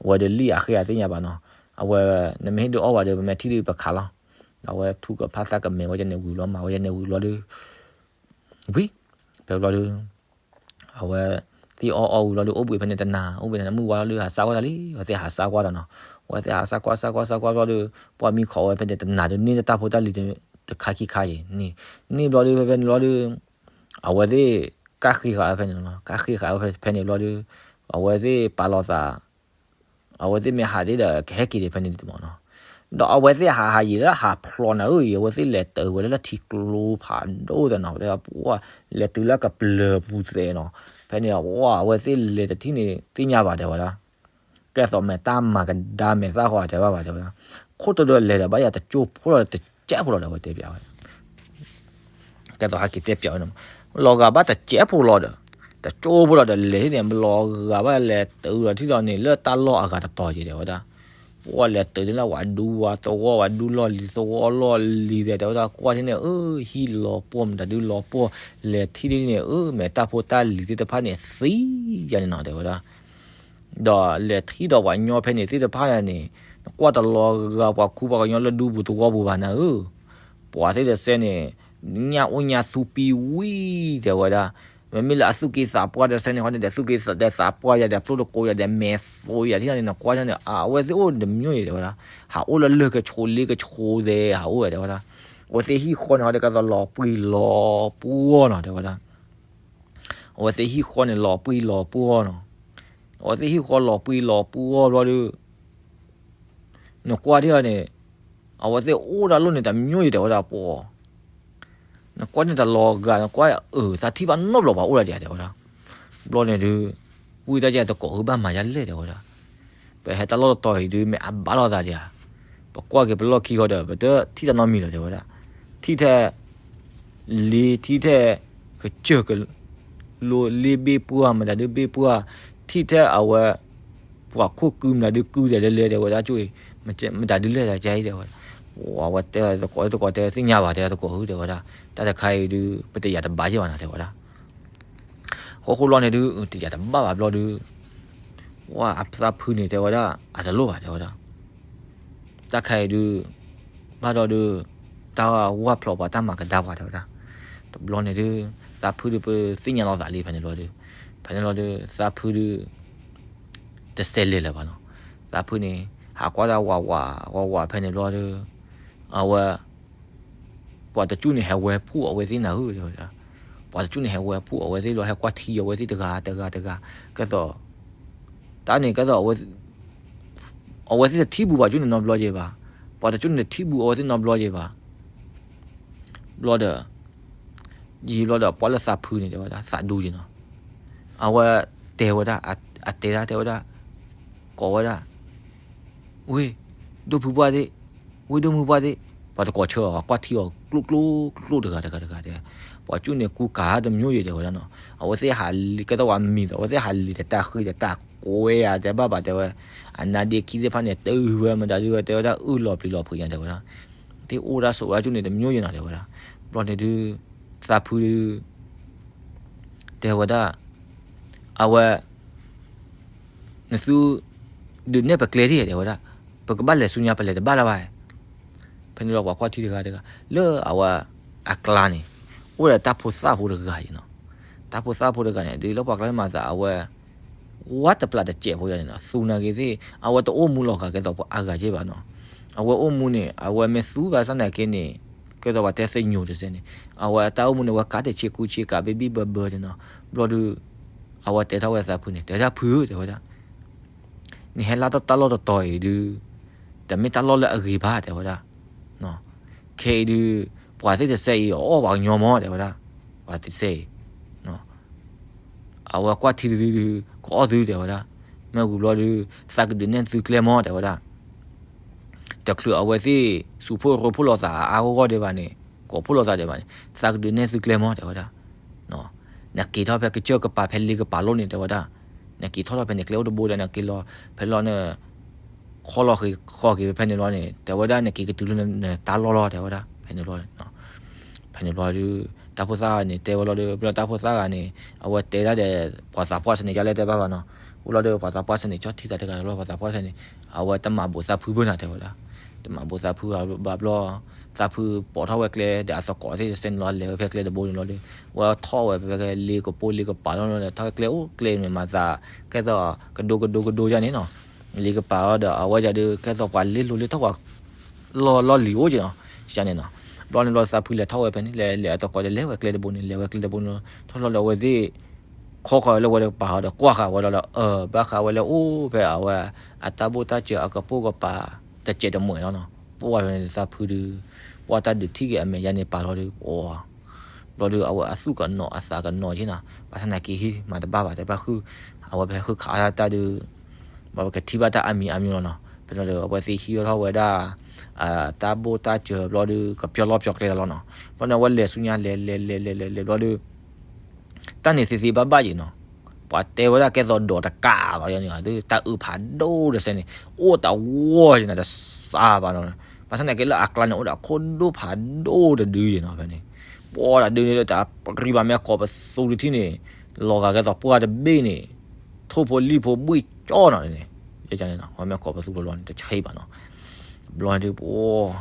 အဝဲဒုးလံၣ်အဃ့အသ့ၣ်ညါဘၣ်နီၤ, အဝဲ နမ့ၢ်ဟ့ၣ်ဒုးအီၣ်ဝဲဒီး ပမ့ၢ်ထံၣ်ဒုးပခးလီၤ, အဝဲထူကဖၣ်သၣ်ကမဲာ်ဝဲယါန့ၣ်ဝံၤလီၤ မၤဝဲယါန့ၣ်ဝံၤလီၤဒုး ဝံၤ ဖဲဘျီဒုး အဝဲ သ့ၣ်အီၣ်အီၣ်ဝံၤလီၤဒုး အိၣ်ဘှံးဖဲန့ၣ်တနၤ အိၣ်ဘှံးန့ၣ်မုၢ်ဝါလီၤဒုး ဟးစၢ်ကွၢ်တၢ်လံ အဝဲသ့ၣ်ဟးစၢ်ကွၢ်တၢ်နီၤ, အဝဲသ့ၣ်ဟးစၢ်ကွၢ်စၢ်ကွၢ်စၢ်ကွၢ်ဘျီဒုး ပှၢ်မံခီးဝဲဖဲန့ၣ်တနၤဒုး န့ၢ်တၢ်ဖိတၢ်လံၤတခါခံခါအံၤန့ၣ်, န့ၢ်ဘျီဒုးဖဲဖဲန့ၣ်ဘျီဒုး အဝဲသ့ၣ် ကၣ်ဃ့ဃာ်ဝဲဖဲန့ၣ်လီၤ, ကၣ်ဃ့ဃာ်ဝဲဖဲန့ၣ်ဘျီဒုး အဝဲသ့ၣ်ပာ်လီၤသး အဝဲသ့ၣ်မ့ၢ်ဟးသ့ဒီး ကဟဲက့ၤဒံးဖဲန့ၣ်တမံၤနီၤ, ဒီးအဝဲသ့ၣ်ဟးဟးယံာ်လၢဟးဖျိးနၤဧၢအံၤ အဝဲသ့ၣ်လဲၤတုၤဝဲလၢထံကျိဖးဒိၣ်သဲးနီၤ, ဝဲလဲၤတုၤလၢကပျၢၤပူၤသဲးနီၤ, ဖဲန့ၣ် အဝဲသ့ၣ်လဲၤတထံၣ်န့ၣ် သ့ၣ်ညါဘၣ်တဲဝဲဒၣ်, ကဲသိးမဲာ်တၢ်မၤကဒါမဲာ်သၣ်ဃီတဲဘၣ်ဘၣ်တဲဝဲဒၣ်, ခိၣ်တဒိလဲၤဒီးဘၣ်ယၤတကၠိဖိလီၤဒီးတစဲးဖိလီၤဒီး အဝဲတဲပၠးဝဲ ကဲသိးဟဲက့ၤတဲပၠးဝဲန့ၣ်, လီၤဂာ်ဘၣ်တစဲးဖိလီၤဒီး တကၠိဖိလီၤဒီး လဲၤထံၣ်န့ၣ် လီၤဂာ်ဘၣ်လဲၤတုၤဒီးထံၣ်ဒီးန့ၣ် လၢတၢ်လီၢ်အဂၤတတီၤက့ၤတဲဝဲဒၣ်, ပှၤလဲၤတုၤန့ၣ်လၢဝၤဒူဝၤသဝီ ဝၤဒူလီၢ်လံၤသဝီလီၢ်လံၤသဲးတဲဝဲဒၣ်, ကွၢ်ထံၣ်န့ၣ် အၢ ဟံၣ်လီၤပှီၢ် မတၤဒုလီၤပှီၢ်, လဲၤထံၣ်ဒ်န့ၣ် အၢ မဲာ်တၢ်ဖိတၢ်လံၤသ့ၣ်တဖၣ်န့ၣ်သံယါန့ၣ်နီၤတဲဝဲဒၣ် ဒီးလဲၤထံၣ်ဒီးပှၤညီဖဲန့ၣ်သ့ၣ်တဖၣ်န့ၣ်, နကွၢ်တလီၤဂာ်ပှၤခူပှၤကညီလၢဒူပူၤသဝီပူၤဘၣ်နၤဧၢ, ပှၤသ့ၣ်တစဲးန့ၣ်, ညၣ်အိၣ်ညၣ်သူပံဝံၤတဲဝဲဒၣ်, မ့မ့ၢ်လၢအသူၣ်က့သးပှၢ်တစဲးန့ၣ်ဃီန့ၣ်ဒီး သူၣ်က့သးပှၢ်ယၤဒီး ပျိၢ်တကိးယၤဒီး မဲာ်သိယၤထံၣ်န့ၣ် နကွၢ်န့ၣ် အဝဲသ့ၣ်အိၣ်တမျိုးန့ၣ်တဲဝဲဒၣ်, ဟးအိၣ်လၢလၢၢ်ကဆိးလ့ကဆိးသဲး ဟးအိၣ်ဝဲတဲဝဲဒၣ်, အဝဲသ့ၣ်ဟံၣ်ဃီန့ၣ်ဃီဒီး ကဲသိးလီၤပှံၤလီၤပှီၢ်နီၤတဲဝဲဒၣ် အဝဲသ့ၣ်ဟံၣ်ဃီန့ၣ် လီၤပှံၤလီၤပှီၢ်နီၤ, အဝဲသ့ၣ်ဟံၣ်ဃီလီၤပှံၤလီၤပှီၢ်ဘျီဒီး, နကွၢ်ထံၣ်အီၤန့ၣ်, အဝဲသ့ၣ်အိၣ်တၢ်လီၢ်န့ၣ် တမျိုးယၤတဲဝဲဒၣ်ပှၤ, နကွၢ်န့ၣ်တလီၤဂာ် နကွၢ်အၢ သးထံၣ်ဘၣ်နီတဘျီပှၤအိၣ်ဒၣ်ယၤတဲဝဲဒၣ်, ဘျီန့ၣ်ဒုး, ဝံသးယၤသကိးဧၢ ဘၣ်မၤယၤလဲၣ်တဲဝဲဒၣ် ပဟဲတၢ်လီၢ်တတီၤအံၤဒုး မ့ၢ်အဘၣ်လိာ်သးဒံးဧါ, ပကွၢ်က့ၤပလီၢ်ခံဃီဒီး ပတထံၣ်တၢ်နီတမံၤလီၤတဲဝဲဒၣ်, ထံၣ်ထဲ လ့ ထံၣ်ထဲ ကစၢၢ်ကလိ လ့ဘ့ၣ်ပှၢ် မတၤဒုဘ့ၣ်ပှၢ်, ထံၣ်ထဲအဝဲ ပှၤခိၣ်ကု မတၤဒုကုဒီးလဲၤလဲၤတဲဝဲဒၣ်ကၠိအံၤ, မတၤဒုလဲၤဒၣ်ကၠိအံၤတဲဝဲဒၣ်, ဝဲတဲသကိးသကိးတဲသ့ၣ်ညါဘၣ်တဲသကိးဧၢတဲဝဲဒၣ်, တၢ်တခါအံၤဒုး ပတယာ်တဘၣ်ယဲၢ်ဘၣ်နၤတဲဝဲဒၣ် ဃိဃိဘျီန့ၣ်ဒုး တယာ်တဘၣ်ဘၣ်ဘျီဒုး, ဝဲအသးဖုန့ၣ်တဲဝဲဒၣ် အတလိၣ်ဘၣ်တဲဝဲဒၣ်, တၢ်ခါအံၤဒုး, ဘၣ်ဒီးဒုး, တၢ်ဝၢ်ဖျိးပှၤတၢ်မၤကဒါပှၤတဲဝဲဒၣ်, တဘျီန့ၣ်ဒုး, သးဖုဒုးပသ့ၣ်ညါလီၤသးလံဖဲန့ၣ်ဘျီဒုး, ဖဲန့ၣ်လီၤဒုး သးဖုဒုး တစဲးလဲၤလၢၤဘၣ်နီၤ, သးဖုန့ၣ် ဟးကွၢ်တၢ်ဝးဝးဝးဝးဖဲန့ၣ်ဘျီဒုး, အဝဲ ပှၤတကၠူၣ်န့ၣ်ဟဲဝဲဖှိၣ်အဝဲသ့ၣ်နၤဧၢတဲဝဲဒၣ်, ပှၤတကၠူၣ်န့ၣ်ဟဲဝဲဖှိၣ်အဝဲသ့ၣ်လီၤ ဟဲကွၢ်ထံအဝဲသ့ၣ်တဂၤတဂၤတဂၤ, ကဲသိး, တၢ်န့ၣ်ကဲသိး အဝဲသ့ၣ်တထံၣ်ဘူးပှၤကၠူၣ်န့ၣ်နီတဘျီယဲၢ်ဘၣ်, ပှၤတကၠူၣ်န့ၣ်တထံၣ်ဘူးအဝဲသ့ၣ်နီတဘျီယဲၢ်ဘၣ်, ဘျီဒီး, ယံာ်ဘျီဒီးပှၤလၢသးဖုန့ၣ်တဲဝဲဒၣ် သးဒူယဲၢ်နီၤ, အဝဲတဲဝဲဒၣ်, အတဲဒၣ်တဲဝဲဒၣ်, ကိးဝဲဒၣ် ဝ့ၢ်, ဒိၣ်ဖုပှၢ်သ့ၣ်, ဝ့ၢ်ဒိၣ်မုၢ်ပှၢ်သ့ၣ်, ပှၤတကိးဆၢအီၤ ကွၢ်ထံအီၤ ကျိၣ်ကျိၣ်ကျိၣ်တဂၤတဂၤတဂၤတဲ, ပှၤကၠူၣ်န့ၣ်ကူကၤတမျိုးယဲၢ်တဲဝဲဒၣ်နီၤ, အဝဲသ့ၣ်ဟးလံ ကဲသိးဝဲမံၤဒီး အဝဲသ့ၣ်ဟးလံၤတတၢ်ဃံတတၢ်ကွဲယၤတဲဘၣ်ဘၣ်တဲဝဲ, အနါဒ့ခံသ့ၣ်တဖၣ်န့ၣ်တဝံၤဝဲမတၤဒုဝဲတဲဝဲဒၣ်အုၣ်လီၤပျံၤလီၤဖုးညါတဲဝဲဒၣ်, သ့ၣ်အိၣ်ဒၣ်ဆိးဝဲဒၣ်ကၠူၣ်န့ၣ်တမျိုးယဲၢ်နီၤတဲဝဲဒၣ်, ဘျီန့ၣ်ဒုး, သးဖုဒုး တဲဝဲဒၣ်, အဝဲ နသု ဒုးနဲၣ်ပကျဲဒ်တဲဝဲဒၣ်, ပကဘၣ်လဲၤဆူညါပလဲၤတဘၣ်လၢၤဘၣ်, ဖဲန့ၣ်လီၤပှၤကွၢ်ထံတဂၤတဂၤ လၢအဝဲအကျါန့ၣ်, အိၣ်ဒီးတၢ်ဖိသၣ်ဖိတဂၤအံၤနီၤ, တၢ်ဖိသၣ်ဖိတဂၤန့ၣ် ဒ်လၢပှၤကျါမၤသးအဝဲ ဝါတပျၢ်တစဲးဖိယၤန့ၣ်နီၤ သူနာ်က့ၤသ့ၣ် အဝဲတအိၣ်မူလီၤဂာ်ကဲသိးပှၤအါဂၤယဲၢ်ဘၣ်နီၤ, အဝဲအိၣ်မူန့ၣ် အဝဲမ့ၢ်သူဘၣ်ဆၣ်သနာ်က့န့ၣ် ကဲသိးပှၤတဲသညိၤတစဲးန့ၣ် အဝဲအတၢ်အိၣ်မူန့ၣ် အဝဲကးတံာ်ဆံးကူဆံးကးဘံၣ်ဘံၣ်ဘၢဘၢန့ၣ်နီၤ. ဘျီဒီး အဝဲတဲထီၣ်ဝဲသးဖုန့ၣ် တဲဝဲဒၣ် ဖုဧၢ တဲဝဲဒၣ် နဟဲလၢတၢ်လီၢ်တတီၤအံၤဒုး တမ့ၢ်တၢ်လီၢ်လၢအဂ့ၤဘၣ် တဲဝဲဒၣ်. ခဲအံၤဒုး ပှၤသ့ၣ်တစဲးအံၤ အအီၣ်ပှၤကညီမး တဲဝဲဒၣ်. ပှၤသ့ၣ်တစဲးအံၤ အဝဲကွၢ်ထံတဒုဒုး ကအီၣ်သု တဲဝဲဒၣ်. မ့ၢ်ဝံၤဘျီဒုး သးကဒုးနဲၣ်သုကျဲမး တဲဝဲဒၣ်. တချုးအဝဲသ့ၣ် စူးဖှိၣ်ရိဖှိၣ်လိာ်သးအါအါဂီၢ်ဂီၢ်ဒံးဘၣ်န့ၣ် ကိးဖှိၣ်လိာ်သးဒံးဘၣ်န့ၣ် သးကဒုးနဲၣ်သုကျဲမး တဲဝဲဒၣ်. နက့ၤထီၣ်ဖဲကစၢၢ်ကပၤဖဲလ့ကပၤလိၣ်န့ၣ် တဲဝဲဒၣ်. နက့ၤထီၣ်ထီၣ်ဖဲန့ၣ် ကျဲအိၣ်တဘိဒီး နက့ၤလီၤဖဲလီၤန့ၣ် ခီလီၤဃ့ၤဃီၤက့ၤဖဲန့ၣ်လီၤန့ၣ် တဲဝဲဒၣ် နက့ၤကတုၤလၢနတၢ်လီၢ်လီၤ တဲဝဲဒၣ် ဖဲန့ၣ်လီၤ. ဖဲန့ၣ်ဘျီဒုး တၢ်ဖိသၣ်ဂၤန့ၣ် တဲဝဲလီၤဒီး ဘျီတၢ်ဖိသၣ်ဂၤန့ၣ် အဝဲတဲဒၣ်ဒီး ပှၤသးပှၢ်ဆၢန့ၣ် ယလဲၣ်တဲဘၣ်ဘၣ်နီၤ. အိၣ်လီၤဒီးပှၤသးပှၢ်ဆၢန့ၣ် ကၠီထံသးတဂၤလီၤ ပှၤသးပှၢ်ဆၢန့ၣ် အဝဲတမၤဘူးသးဖုဘၣ်နၤ တဲဝဲဒၣ်. တမၤဘူးသးဖုဘၣ်ဘျီ သးဖုပိာ်ထီၣ်ဝဲကျဲဒီးအသကိးသ့ၣ်တစဲးန့ၣ်လီၤ လဲၤဝဲဖဲကျဲတဘိန့ၣ်လီၤဒီး ဝဲထီၣ်ဝဲဖဲလ့ကပိၢ်လ့ကပၤလီၤလီၤ ထီၣ်ဝဲကျဲအိၣ်ကျဲန့ၣ် မၤသး ကဲသိး ကဒိကဒိကဒိယါန့ၣ်နီၤ. လ့ကပၤလီၤဒီး အဝဲယၤဒုး ကဲသိးပှၤလ့လိၤလ့ထီၣ်ပှၤ လီၢ်လီၢ်လံၤအိၣ်က့နီၤ ယါန့ၣ်နီၤ. ဘျီန့ၣ်ဘျီသးဖုလဲၤထီၣ်ဝဲဖဲန့ၣ် လဲၤလဲၤ အသကိးဒီးလဲၤဝဲကျဲတဘိန့ၣ် လဲၤဝဲကျဲတဘိန့ၣ်လီၤ ထီၣ်လီၤဒီးအဝဲသ့ၣ် ခီဃီၤလၢဝဲတကပၤဒီး ကွၢ်ဃာ်ဝဲလီၤဒီး အၢ ဘၣ်ဃးဝဲလၢအိၣ်ဖဲအဝဲ အတၢ်ဘိၣ်တၢ်စၢၤအကပိၢ်ကပၤ တစဲးတမှဲာ်လီၤနီၤ. ပှၤဖဲန့ၣ်သးဖုဒုး ပှၤတၢ်ဒုးထံၣ်က့ၤအမဲာ်ယါန့ၣ်ပာ်လီၤဒုး ပှၤ ဘျီဒုး အဝဲအသူၣ်ကနီၤအသးကနီၤက့နီၤ ဘၣ်ဆၣ်သနာ်က့ဟံၣ်မၤတဘၣ်ဘၣ် တဲဘၣ်ဃု အဝဲဖဲဃုခးအါတၢ်ဒုး ဘၣ်ပကထံၣ်ဘၣ်တၢ်အါမံၤအါမံၤလီၤနီၤ. ဖဲန့ၣ်ဒီး အဝဲသ့ၣ်ဟံးထီၣ်ဝဲဒၣ် တၢ်ဘိၣ်တၢ်စၢၤဘျီဒုး ကပျီလီၢ်ပျီကျဲလီၤနီၤ. ဘျီန့ၣ်အဝဲလဲၤဆူညါလဲၤလဲၤလဲၤလဲၤလဲၤလဲၤဘျီဒုး တၢ်န့ၣ်သ့သ့ဘၣ်ဘၣ်ယံၤနီၤ. ပှၤတဲဝဲဒၣ်ကဲသိးဒိးတကးလီၤယါန့ၣ် တၢ်အုးဖးဒိၣ်တစဲးန့ၣ် အိၣ်တဝီယံၤနီၤ တစးဘၣ်နီၤ. ဘၣ်ဆၣ်သနာ်က့လၢအကျါန့ၣ် အိၣ်ဒီးအခိၣ်ဒိၣ်ဖးဒိၣ်တဒုယံၤနီၤ ဖဲန့ၣ် ပှၤတဒုန့ၣ် တၢ်ပရံဘၣ်မ့ၢ်ကိးပသူတထံၣ်န့ၣ် လီၤဂာ်ကဲသိးပှၢ်တဘ့ၣ်န့ၣ် ထိၣ်ဖိလံၣ်ဖိဘှံၣ်ကၠီနီၤန့ၣ် ယန့ၣ်နီၤ အဝဲမ့ၢ်ကိးပသူဘျီဘျီန့ၣ် တဆံးဘၣ်နီၤ. ဘျီန့ၣ်ဒုး ပှၤ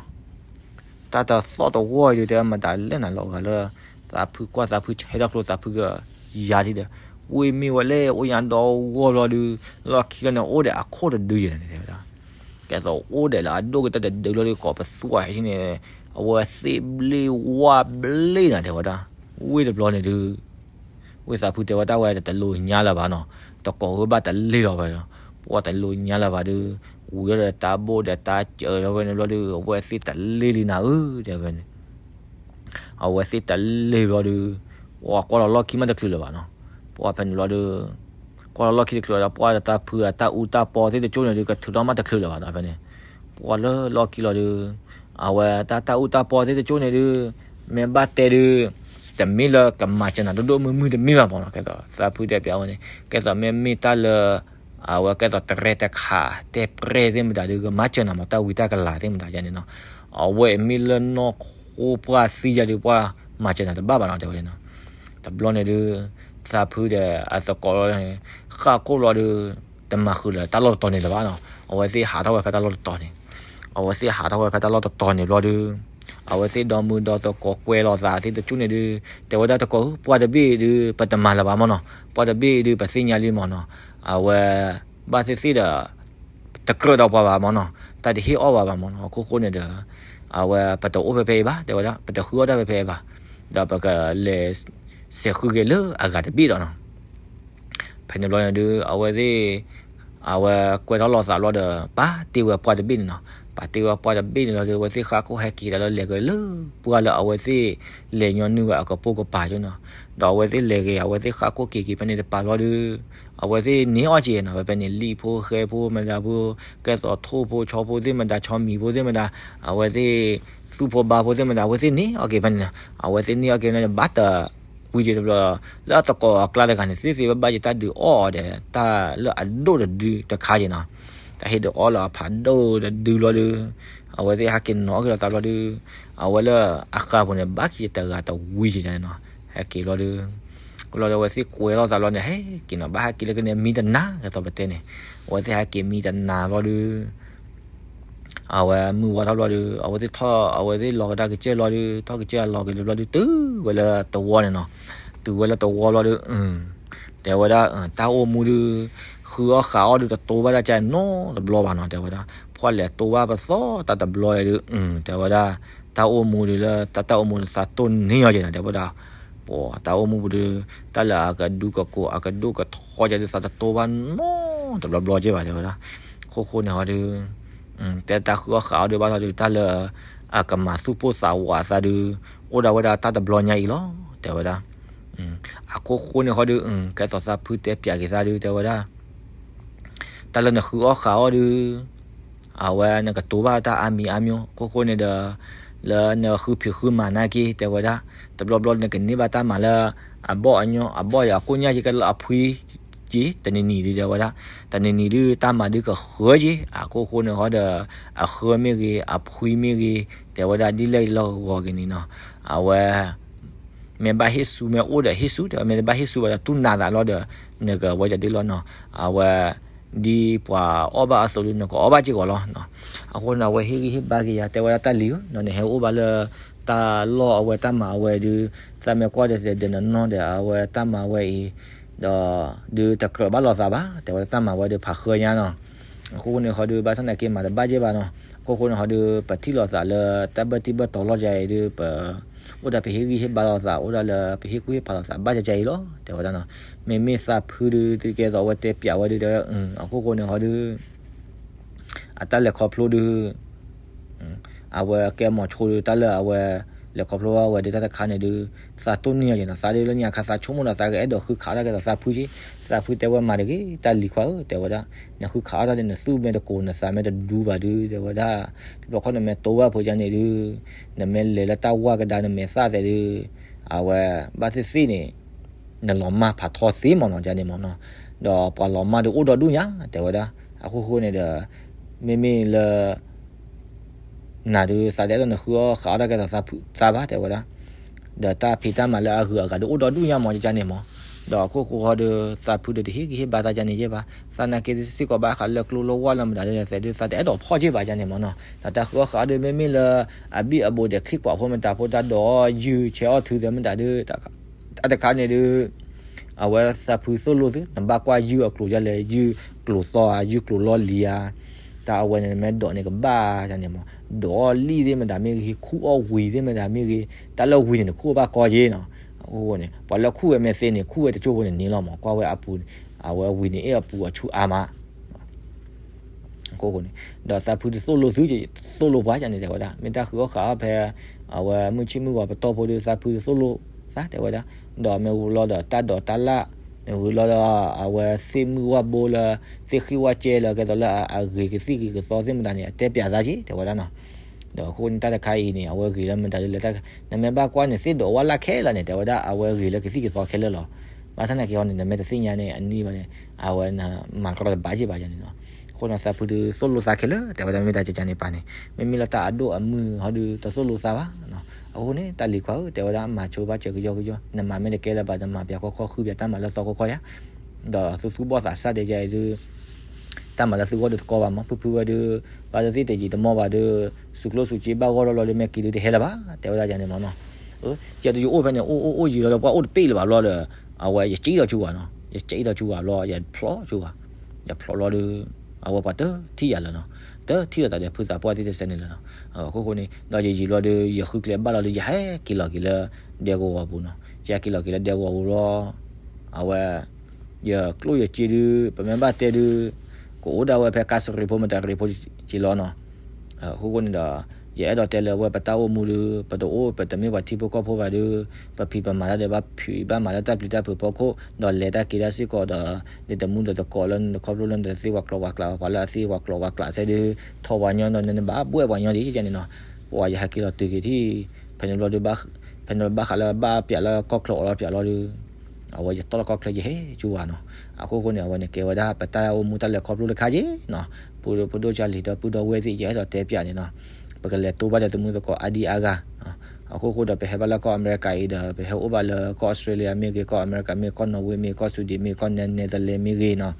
တၢ်တသီၣ်တဝီအံၤဒုး တဲမတၤလဲၣ်နၤလီၤဂာ်လၢ သးဖုကွၢ်သးဖုဆဲးထီၣ်ကျိသးဖုကယၤထံဒီး ဝ့ၢ်မ့ၢ်ဝဲလဲၣ် အိၣ်ညါဒီဂီၢ်ဘျီဒုး လီၢ်ခံလီၤန့ၣ် အိၣ်ဒီးအခိၣ်တဒုယဲၢ်န့ၣ်တဲဝဲဒၣ်. ကဲသိးအိၣ်ဒီးလၢအဒိၣ်ကတၢၢ်တဒုလီၤဒုး ကိးပသူအံၤန့ၣ် အဝဲသ့ၣ်ဘျ့ဝါဘျ့နၤတဲဝဲဒၣ်. ဝ့ၢ်တဘျီန့ၣ်ဒုး ဝ့ၢ်သးဖုတဲဝဲတၢ်ဝဲတတလိၤညါလၢၤဘၣ်နီၤ, တကိးဝဲဘၣ်တလ့ၢ်လီၤဝဲဒီး ပှၤတလိၤညါလၢၤဘၣ်ဒုး ဝံၤဒီးတၢ်ဘိၣ်ဒီးတၢ်စၢၤလီၤဝဲန့ၣ်ဘျီဒုး အဝဲသ့ၣ်တလ့ၢ်လံနၤဧၢ တဲဝဲန့ၣ် အဝဲသ့ၣ်တလ့ၢ်ဘျီဒုး ပှၤကွၢ်လီၤလီၢ်ခံမးတချုးလၢၤဘၣ်နီၤ, ပှၤဖဲန့ၣ်ဘျီဒုး ကွၢ်လီၤလီၢ်ခံတချုးဒီး ပှၤတၢ်ဖုအတၢ်အူတၢ်ပီသ့ၣ်တကၠိန့ၣ်ဒုး ကထုးထီၣ်မးတချုးလၢၤဘၣ်ဒီးဖဲန့ၣ် ပှၤလၢလီၢ်ခံလီၤဒုး အဝဲတၢ်တၢ်အူတၢ်ပီသ့ၣ်တကၠိန့ၣ်ဒုး မ့ၢ်ဘၣ်တဲဒုး တမ့ၢ်လၢကမၤစၢၤနၤဒိၣ်ဒိၣ်မုၢ်မုၢ်တမ့ၢ်ဘၣ်မးနီၤ, ကဲသိးသးဖုတဲပျးဝဲန့ၣ် ကဲသိးမ့မ့ၢ်တၢ်လၢ အဝဲကဲသိးတရဲတခး တဲပြဲၢ်သ့ၣ်မတၤဒုး ကမၤစၢၤနၤမး တၢ်ဝံတၢ်ကလၤသ့ၣ်မတၤယါန့ၣ်နီၤ, အဝဲမ့ၢ်လၢနီၢ်ခိပှၢ်သံယါဒုး ပှၤမၤစၢၤနၤတဘၣ်ဘၣ်နီၤ တဲဝဲနီၤ, တဘျီန့ၣ်ဒုး သးဖုဒီးအသကိးလီၤန့ၣ် ဃၣ်ခိၣ်လီၤဒုး တမၤဃုာ်လၢတၢ်လီၢ်တတီၤန့ၣ်လၢၤဘၣ်နီၤ, အဝဲသ့ၣ်ဟးထီၣ်ဝဲဖဲတၢ်လီၢ်တတီၤန့ၣ် အဝဲသ့ၣ်ဟးထီၣ်ဝဲဖဲတၢ်လီၢ်တတီၤန့ၣ်ဘျီဒုး အဝဲသ့ၣ်ဒီမုၢ်ဒီသကိးကွဲးလိာ်သးသ့ၣ်တကၠိန့ၣ်ဒုး တဲဝဲဒၣ်သကိးဧၢ ပှၤတဘ့ၣ်အံၤဒုး ပတမၤလၢၤဘၣ်မးနီၤ, ပှၤတဘ့ၣ်အံၤဒုး ပသ့ၣ်ညါလံမးနီၤ, အဝဲ ဘၣ်သ့ၣ်သ့ၣ်ဒီး တကြၢးဒီးပှၤဘၣ်မးနီၤ, တၢ်တဟ့ၣ်အီၣ်ဘၣ်ဘၣ်မးနီၤ, အခိၣ်ဃိန့ၣ်ဒီး အဝဲပတအိၣ်ဖဲဖဲအံၤဘၣ် တဲဝဲဒၣ် ပတဃုအီၣ်တၢ်ဖဲဖဲအံၤဘၣ်, ဒီးပကလဲၤ စဲးဃုက့ၤလၢအဂၤတဘ့ၣ်ဒီးနီၤ ဖဲန့ၣ်ဘျီန့ၣ်ဒုး အဝဲသ့ၣ် အဝဲကွဲးထီၣ်လိာ်သးဘျီဒီး ပာ်တ့ၢ်ဝဲပှၢ်တဘ့ၣ်န့ၣ်နီၤ, ပာ်တ့ၢ်ဝဲပှၢ်တဘ့ၣ်န့ၣ်လီၤဒုး အဝဲသ့ၣ်ဃၣ်ခိၣ်ဟဲက့ၤဒီးလၢလဲၤက့ၤလၢ ပှၢ်လၢအဝဲသ့ၣ်လဲၤညီနုၢ်ဝဲအကပိာ်ကပၤကၠိနီၤ, ဒီးအဝဲသ့ၣ်လဲၤက့ၤ အဝဲသ့ၣ်ဃၣ်ခိၣ်က့ၤက့ၤဖဲန့ၣ်တပၤဘျီဒုး အဝဲသ့ၣ်န့ၢ်အီၣ်က့ၤနီၤ, ဖဲဖဲန့ၣ် လံာ်ဖိဃဲဖိမတၤဖိ ကဲသိးထိၣ်ဖိဆီဖိသ့ၣ်မတၤ ဆီမံၤဖိသ့ၣ်မတၤ အဝဲသ့ၣ် သူၣ်ဖိဘါဖိသ့ၣ်မတၤ အဝဲသ့ၣ်န့ၢ်အီၣ်က့ၤဖဲန့ၣ်နီၤ, အဝဲသ့ၣ်န့ၢ်အီၣ်က့ၤန့ၣ် ဘၣ်တ ဝံၤက့ၤတဘျီ လၢအသကိးအကျါတဂၤန့ၣ် သ့ၣ်သ့ၣ်ဘၣ်ဘၣ်ယတၢ်ဒုးအီၣ်အီၤဒီး တၢ်လၢအဒိၣ်တဒုတခါက့ၤနီၤ, တၢ်ဟ့ၣ်ဒုးအီၣ်လၢအဖးဒိၣ်တဒုလီၤဒုး အဝဲသ့ၣ်ဟဲက့ၤနီၤအီၣ်က့ၤလိာ်သးဘျီဒုး အဝဲလၢအဃၢ်ပူၤန့ၣ် ဘၣ်က့ၤတဂၤတဝံၤက့ၤန့ၣ်နီၤ, ဟဲက့ၤဘျီဒုး လီၤဒုး အဝဲသ့ၣ်ကွဲးလိာ်သးဘျီန့ၣ် ဟဲက့ၤနီၤ ဘၣ်ဟဲက့ၤလၢကန့ၣ်မံတနၤ ကဲသိးပတဲန့ၣ် အဝဲသ့ၣ်ဟဲက့ၤမံတနၤဘျီဒုး အဝဲမုၢ်ဝါထီၣ်ဘျီဒုး အဝဲသ့ၣ်ထီၣ် အဝဲသ့ၣ်လီၤကဒါကစၢၢ်လီၤဒုး ထီၣ်ကစၢၢ်အလီၤက့ၤလၢဘျီဒုး တုၤဝဲလၢတဝီန့ၣ်နီၤ, တုၤဝဲလၢတဝီဘျီဒုး တဲဝဲဒၣ် တၢ်အိၣ်မူဒုး ဃုအီၣ်ဃးအီၣ်ဒုး တတိဘၣ်တၢ်ကဲနီတဘျီဘၣ်နီၤ တဲဝဲဒၣ် ပှၤလဲၤတိၢ်ဘၣ်ပသီတၢ်တဘျီအံၤဒုး တဲဝဲဒၣ်, တၢ်အိၣ်မူဒုးလၢ တၢ်တၢ်အိၣ်မူဒုးသးတိၢ်န့ၢ်ညီက့ၤနီၤ တဲဝဲဒၣ်, ပှၤတၢ်အိၣ်မူပူၤဒုး တၢ်လၢအကဒူကကိးအကဒိၣ်ကထီကဲဒုး သးတတိၢ်ဘၣ်နီတဘျီဘျီက့ၤဘၣ် တဲဝဲဒၣ်, အခိၣ်ဃိန့ၣ်ဟီဒုး တဲတၢ်ဃုအီၣ်ဃးအီၣ်ဒုးဘၣ်ထီၣ်ဒုး တၢ်လၢ အကမၤသူၣ်ပိၢ်သးဝးသးဒုး အိၣ်ဒၣ်ဝဲဒၣ်တၢ်တဘျီညါအံၤလီၤ တဲဝဲဒၣ်, အခိၣ်ဃိန့ၣ်ဟီဒုး ကဲသိးသးဖုတဲပၠးက့ၤသးဒုး တဲဝဲဒၣ် တၢ်လၢနဃုအီၣ်ဃးအီၣ်ဒုး အဝဲနကတိၤဘၣ်တၢ်အါမံၤအါမျိၤ အခိၣ်ဃိန့ၣ်ဒီး လၢနဃုဖံးဃုမၤနာ်က့ တဲဝဲဒၣ်, တဘျီဘျီနကန့ၢ်ဘၣ်တၢ်မၤလၢ အဘီၣ်အညီ အဘီၣ်ယၤအကိၣ်ညါက့ကလၢအဖှံက့ တနံၤနံၤဒုး တဲဝဲဒၣ်, တနံၤနံၤဒုး တၢ်မၤဒုးကဃၢက့ အခိၣ်ဃိန့ၣ်ဟီဒီး အဃၢမ့ၢ်ဂ့ၤ အဖှံမ့ၢ်ဂ့ၤ တဲဝဲဒၣ် ဒ်လဲၣ်လီၢ်ဂီၤက့ၤန့ၣ်နီၤ, အဝဲ မ့ၢ်ဘၣ်ဟ့ၣ်ဆူ မ့ၢ်အိၣ်ဒီးဟ့ၣ်ဆူ တဲဝဲ မ့ၢ်တဘၣ်ဟ့ၣ်ဆူဘၣ်ဒီး တူၢ်နးသးလီၤဒီး နကဝဲဒၣ်ဒ်လီၤနီၤ, အဝဲ ဒ်ပှၤအီၣ်ဘၣ်အသိးဒုး နကအီၣ်ဘၣ်စ့ၢ်ကီးလီၤ. အဃိန့ၣ် အဝဲဟ့ၣ်ဂံၢ်ဟ့ၣ်ဘါက့ၤယၤ တဲဝဲဒၣ်တၢ်လံၤဧၢ, နဟဲအိၣ်ဘၣ်လၢ တၢ်လီၢ်အဝဲတၢ်မၤအဝဲဒုး သးမ့ၢ်ကွၢ်ဒီး ဒီးနနီၢ်ဒီး အဝဲတၢ်မၤဝဲအံၤ ဒီး ဒုးတကြၢးဘၣ်လိာ်သးဘၣ် တဲဝဲဒၣ် တၢ်မၤဝဲဒုးဖးဃၢညါနီၤ. အဃိန့ၣ်ဟီဒုး ဘၣ်ဆၣ်သနာ်က့မၤတဘၣ်က့ၤဘၣ်နီၤ. အဃိဃိန့ၣ်ဟီဒုး ပထံၣ်လိာ်သးလၢတၢ်ဘၢၣ်တံၢ်ဘၢၣ်တီၤလီၢ်ယါအံၤဒုး ပ အိၣ်ဒၣ်ပဟ့ၣ်ဂံၢ်ဟ့ၣ်ဘါလိာ်သး အိၣ်ဒၣ်လၢပဟ့ၣ်ကူၣ်ဟ့ၣ်ဖးလိာ်သးဘၣ်ယါယါအံၤလီၤ တဲဝဲဒၣ်နီၤ. မ့မ့ၢ်သးဖုဒုး တကဲသိးအဝဲတဲပၠးဝဲဒုး တဲဝဲဒၣ် အခိၣ်ဃိန့ၣ်ဟီဒုး အတၢ်လဲၤခီဖျိဒုး အဝဲကဲမီၤဆိဒုး တၢ်လၢအဝဲ လဲၤခီဖျိဘၣ်ဝဲဒုး တၢ်တခါန့ၣ်ဒုး သးတိၢ်န့ၢ်အီၤက့ၤနီၤ. သးဒုးလၢညါခါသးဆိကမိၣ်ဒီး သးကအဲၣ်ဒိးဃုခးတၢ်ကဲသိးသးဖုက့. သးဖုတဲဝဲမၤတဂ့ၤ တၢ်လံၤခွါဧၢ တဲဝဲဒၣ်, နဃုခးအီၣ်တၢ်ဒီး နသူၣ်မ့ၢ်တကိး နသးမ့ၢ်တဒူဘၣ်ဒုး တဲဝဲဒၣ်, တဘျီခီနမ့ၢ်တိၢ်ဘၣ်ဖိကန့ၣ်ဒုး နမ့ၢ်လဲၤလၢတၢ်ဝၢ်ကဒါ နမ့ၢ်သၣ်သဲးဒုး အဝဲ ဘၣ်သ့ၣ်သ့ၣ်န့ၣ် နလီၤမၢ်ဖးထီသ့မးနီၤ ကန့ၣ်မးနီၤ. ဒီးပှၤလီၤမၢ်ဒုးအိၣ်ဒီဒူၣ်ညါ တဲဝဲဒၣ်. အခိၣ်ဃိန့ၣ်ဒီး မ့မ့ၢ်လၢ နၤဒုး သးတအဲၣ်ဒိးနဃုအီၣ်ဃးအီၣ်တၢ်ကဲသိးသးဘၣ် တဲဝဲဒၣ်. ဒီးတၢ်ဖံးတၢ်မၤလၢအဂုၤအဂၤဒုးအိၣ်ဒီဒူၣ်ညါမး ကန့ၣ်မး. ဒီးအခိၣ်ဃိဟီဒုး သးဖုဒုးတဟ့ၣ်ဂံၢ်ဟ့ၣ်ဘါသးကန့ၣ်ယဲၢ်ဘၣ်. သနာ်က့ စ့ၢ်ကီးဘၣ်ဃးလၢကျိလၢဝၢ်လၢမတၤဒုးသဲးဒုး သးတအဲၣ်ဒိးဖီၣ်က့ၤဘၣ် ကန့ၣ်မးနီၤ. ဒီးတၢ်ဃုအီၣ်ဃးအီၣ်ဒုး မ့မ့ၢ်လၢ အဘံၣ်အဘိးဒီးချံကွၢ်ဖိမတၤဖိ တၢ်ဒိးယုၢ်ဆဲးအီၣ်ထုးသဲးမတၤဒုး တၢ်တခါန့ၣ်ဒုး အဝဲသးဖုသိၣ်လိသု နဘၣ်ကွၢ်ယုၢ်အကျိၤဒ်လဲၣ်, ယုၢ်ကျိၤသီဧါ, ယုၢ်ကျိၤလီၢ်လံၤဧါ, တၢ်အဝဲန့ၣ် နမ့ၢ်ဒိးန့ၣ်ကဘၣ်န့ၣ်မး, ဒိးအီၣ်လံၣ်သ့ၣ်မတၤမ့ၢ်ဂ့ၤ, ခူၣ်အီၣ်ဝံၤသ့ၣ်မတၤမ့ၢ်ဂ့ၤ, တၢ်လၢဝံၤန့ၣ် နခူၣ်ဘၣ်ကီယ့ၢ်နီၤ. အဃိန့ၣ် ပှၤလၢခူၣ်ဝဲမ့ၢ်သ့န့ၣ် ခူၣ်ဝဲတကၠိၢ်ဖိန့ၣ်န့ၣ်လီၤမး, ကွၢ်ဝဲအပူၤ, အဝဲဝံၤန့ၣ် အ့ၣ်အပူၤအဆူၣ်အါမး အဃိန့ၣ် ဒီးသးဖုဒုးသိၣ်လိသု သိၣ်လိပှၤကန့ၣ် တဲဝဲဒၣ်, မ့ၢ်တၢ်ဃုအီၣ်ဃးအီၣ်ဖဲ အဝဲမုၢ်ဆ့ၣ်မုၢ်ဂီၤပတီၢ်ဖိဒုး သးဖုဒုးသိၣ်လိသး တဲဝဲဒၣ်. ဒီးမ့ၢ်ဝံၤလီၤဒီးတၢ်ဒိးတၢ်လၣ်, မ့ၢ်ဝံၤလီၤဒီး အဝဲသ့ၣ်မုၢ်ဝၣ်ဘိလၢ သ့ၣ်ဃံၣ်ဝၣ်ကဲလၢ ကဲသိးလၢအဂ့ၤကသံၣ်ဂ့ၤကသီသ့ၣ်မတၤန့ၣ် အတဲပၠးသးက့ တဲဝဲဒၣ်နီၤ. ဒီးအဃိန့ၣ် တၢ်တခါအံၤန့ၣ် အဝဲဂ့ၤလၢမတၤဒုးလဲၣ်, နမ့ၢ်ဘၣ်ကွၢ်န့ၣ် သ့ၣ်ဒိးဝၣ်လၢ်ခဲလၢာ်န့ၣ် တဲဝဲဒၣ် အဝဲဂ့ၤလၢကသံၣ်ကသီခဲလၢာ်လီၤ. ဘၣ်ဆၣ်သနာ်က့ဟီန့ၣ် နမ့ၢ်တသ့ၣ်ညါန့ၣ် အနံၣ်ဘၣ်န့ၣ် အဝဲနမၤကရီတဘၣ်က့ၢ်ဘၣ်ယၤန့ၣ်နီၤ. အဃိန့ၣ် သးဖုဒုးသိၣ်လိသးခဲလၢာ် တဲဝဲဒၣ် မ့ၢ်တၢ်ကကန့ၣ်ပာ်န့ၣ် မ့မ့ၢ်လၢတၢ်အဒိၣ်အမုၢ်ဟီဒုး တသိၣ်လိသးဘၣ်. အဃိန့ၣ် တၢ်လံၤခွါဧၢ တဲဝဲဒၣ် မၤဆိဘၣ်စၢၤကယီကယီ, နမၤမ့ၢ်တကဲလၢၤဘၣ် နမၤပၠးခီခီ ဃုပၠးတၢ်မၤလၢသီခီခီယၤ ဒီးသုသူၣ်ဘီၣ်သးစၢ်ဒဲးယၤအံၤဒုး တၢ်မၤလၢသုဂီၢ်ဒုးတကီဘၣ်မး, ဖုဖုဝဲဒုး ဘၣ်သ့ၣ်သ့ၣ်တယံာ်တမီၢ်ဘၣ်ဒုး စူၤကျိၣ်စူၤစ့ဘၣ်ဂီၢ်လီၤလီၤဒုး မ့ၢ်က့ၤဒုးတဟဲလၢၤဘၣ် တဲဝဲဒၣ်ယၤန့ၣ်မးနီၤ. ကဲတယအိၣ်ဖဲန့ၣ် အိၣ်အိၣ်အိၣ်ယံာ်လီၤဒီး ပှၤအိၣ်တပ့ၢ်လၢၤဘၣ်ဘျီဒီး အဝဲယစံးဒီးဆူဂၤနီၤ, ယစံးဒီးဆူဂၤဘျီ ယဖျိးဆူဂၤ, ယဖျိးဘျီဒုး အဝဲပှၤတထံၣ်ယၤလၢၤနီၤ, တထံၣ်လိာ်သးဒီးဖုသးပှၢ်သ့ၣ်တစဲးန့ၣ်လၢၤနီၤ. အခိၣ်ဃိန့ၣ် ဒီးယယံာ်ဘျီဒုး ယဃုကျဲဘၣ်လီၤဒုး ယဟဲက့ၤလီၤက့ၤလၢ ဒဲကဝီၤပူၤနီၤ, ယဟဲက့ၤလီၤက့ၤလၢဒဲကဝီၤပူၤလီၤ အဝဲ ယကျိၣ်ယစ့ဒုး ပမ့ၢ်ဘၣ်တဲဒုး ကအိၣ်ဒၣ်ဝဲဖဲကါစရ့ဖိ မတၤရ့ဖိက့ၤလီၤနီၤ. အဃိဃိန့ၣ်ဒီး ယအဲၣ်ဒိးတဲလၢအဝဲပတၢ်အိၣ်မူဒုး ပတအိၣ်ပတမ့ၢ်ပှၤထံဖိကီၢ်ဖိဘၣ်ဒုး ပဖံးပမၤတၢ်ဒီးဘၣ်ဖံးဘၣ်မၤလၢတၢ်ပျံၤတၢ်ဖုးဖီခိၣ် ဒီးလဲၤတၢ်က့ၤတၢ်စ့ၢ်ကီးဒီး နတမူဒီးတကိးလၢနတခီဖျိလၢနတသ့ပှၤကျိၤပှၤကျး ပှၤလၢအသ့ပှၤကျိၤပှၤကျးစဲဒုး ထီၣ်ပှၤညီဒီးနဘၣ်ဘှဲၣ်ပှၤညီဒ်န့ၣ်နီၤ. ပှၤယဟဲက့ၤလီၤတုၤက့ၤထံၣ် ဖဲန့ၣ်ဘျီဒုး ဖဲန့ၣ်ဘၣ်ဃးလၢဘၣ်ပၠးလၢကီၢ်ချၢအီၤလီၤပၠးလီၤဒုး အဝဲယတီၢ်လၢကီၢ်ချၢယဟဲကၠူဝဲနီၤ. အဃိဃိန့ၣ် အဝဲန့ၣ်ကဲဝဲဒၣ် ပတၢ်အိၣ်မူတၢ်လဲၤခီဖျိတခါက့နီၤ. ပဒိၣ်ပဒိၣ်ကၢ်လံၤဒီပုၢ်ဒီဝဲၢ်သ့ၣ် ယအဲၣ်ဒိးတဲပၠးန့ၣ်နီၤ. ပကလဲၤတိၢ်ဘၣ်ဒီးသမူသကိးအါဒံအါဂၤ. အဃိဃိဒီးပဟဲဘၣ်လၢကီၢ်အမဲရကၤအံၤဒီး ပဟဲအိၣ်ဘၣ်လၢကီၢ်အီစထြ့လယါမ့ၢ်ဂ့ၤ ကီၢ်အမဲရကၤမ့ၢ်ဂ့ၤ ကီၢ်နီၣ်ဝ့မ့ၢ်ဂ့ၤ ကီၢ်စူဒ့ၣ်မ့ၢ်ဂ့ၤ ကီၢ်နဲနဲသလဲမ့ၢ်ဂ့ၤနီၤ.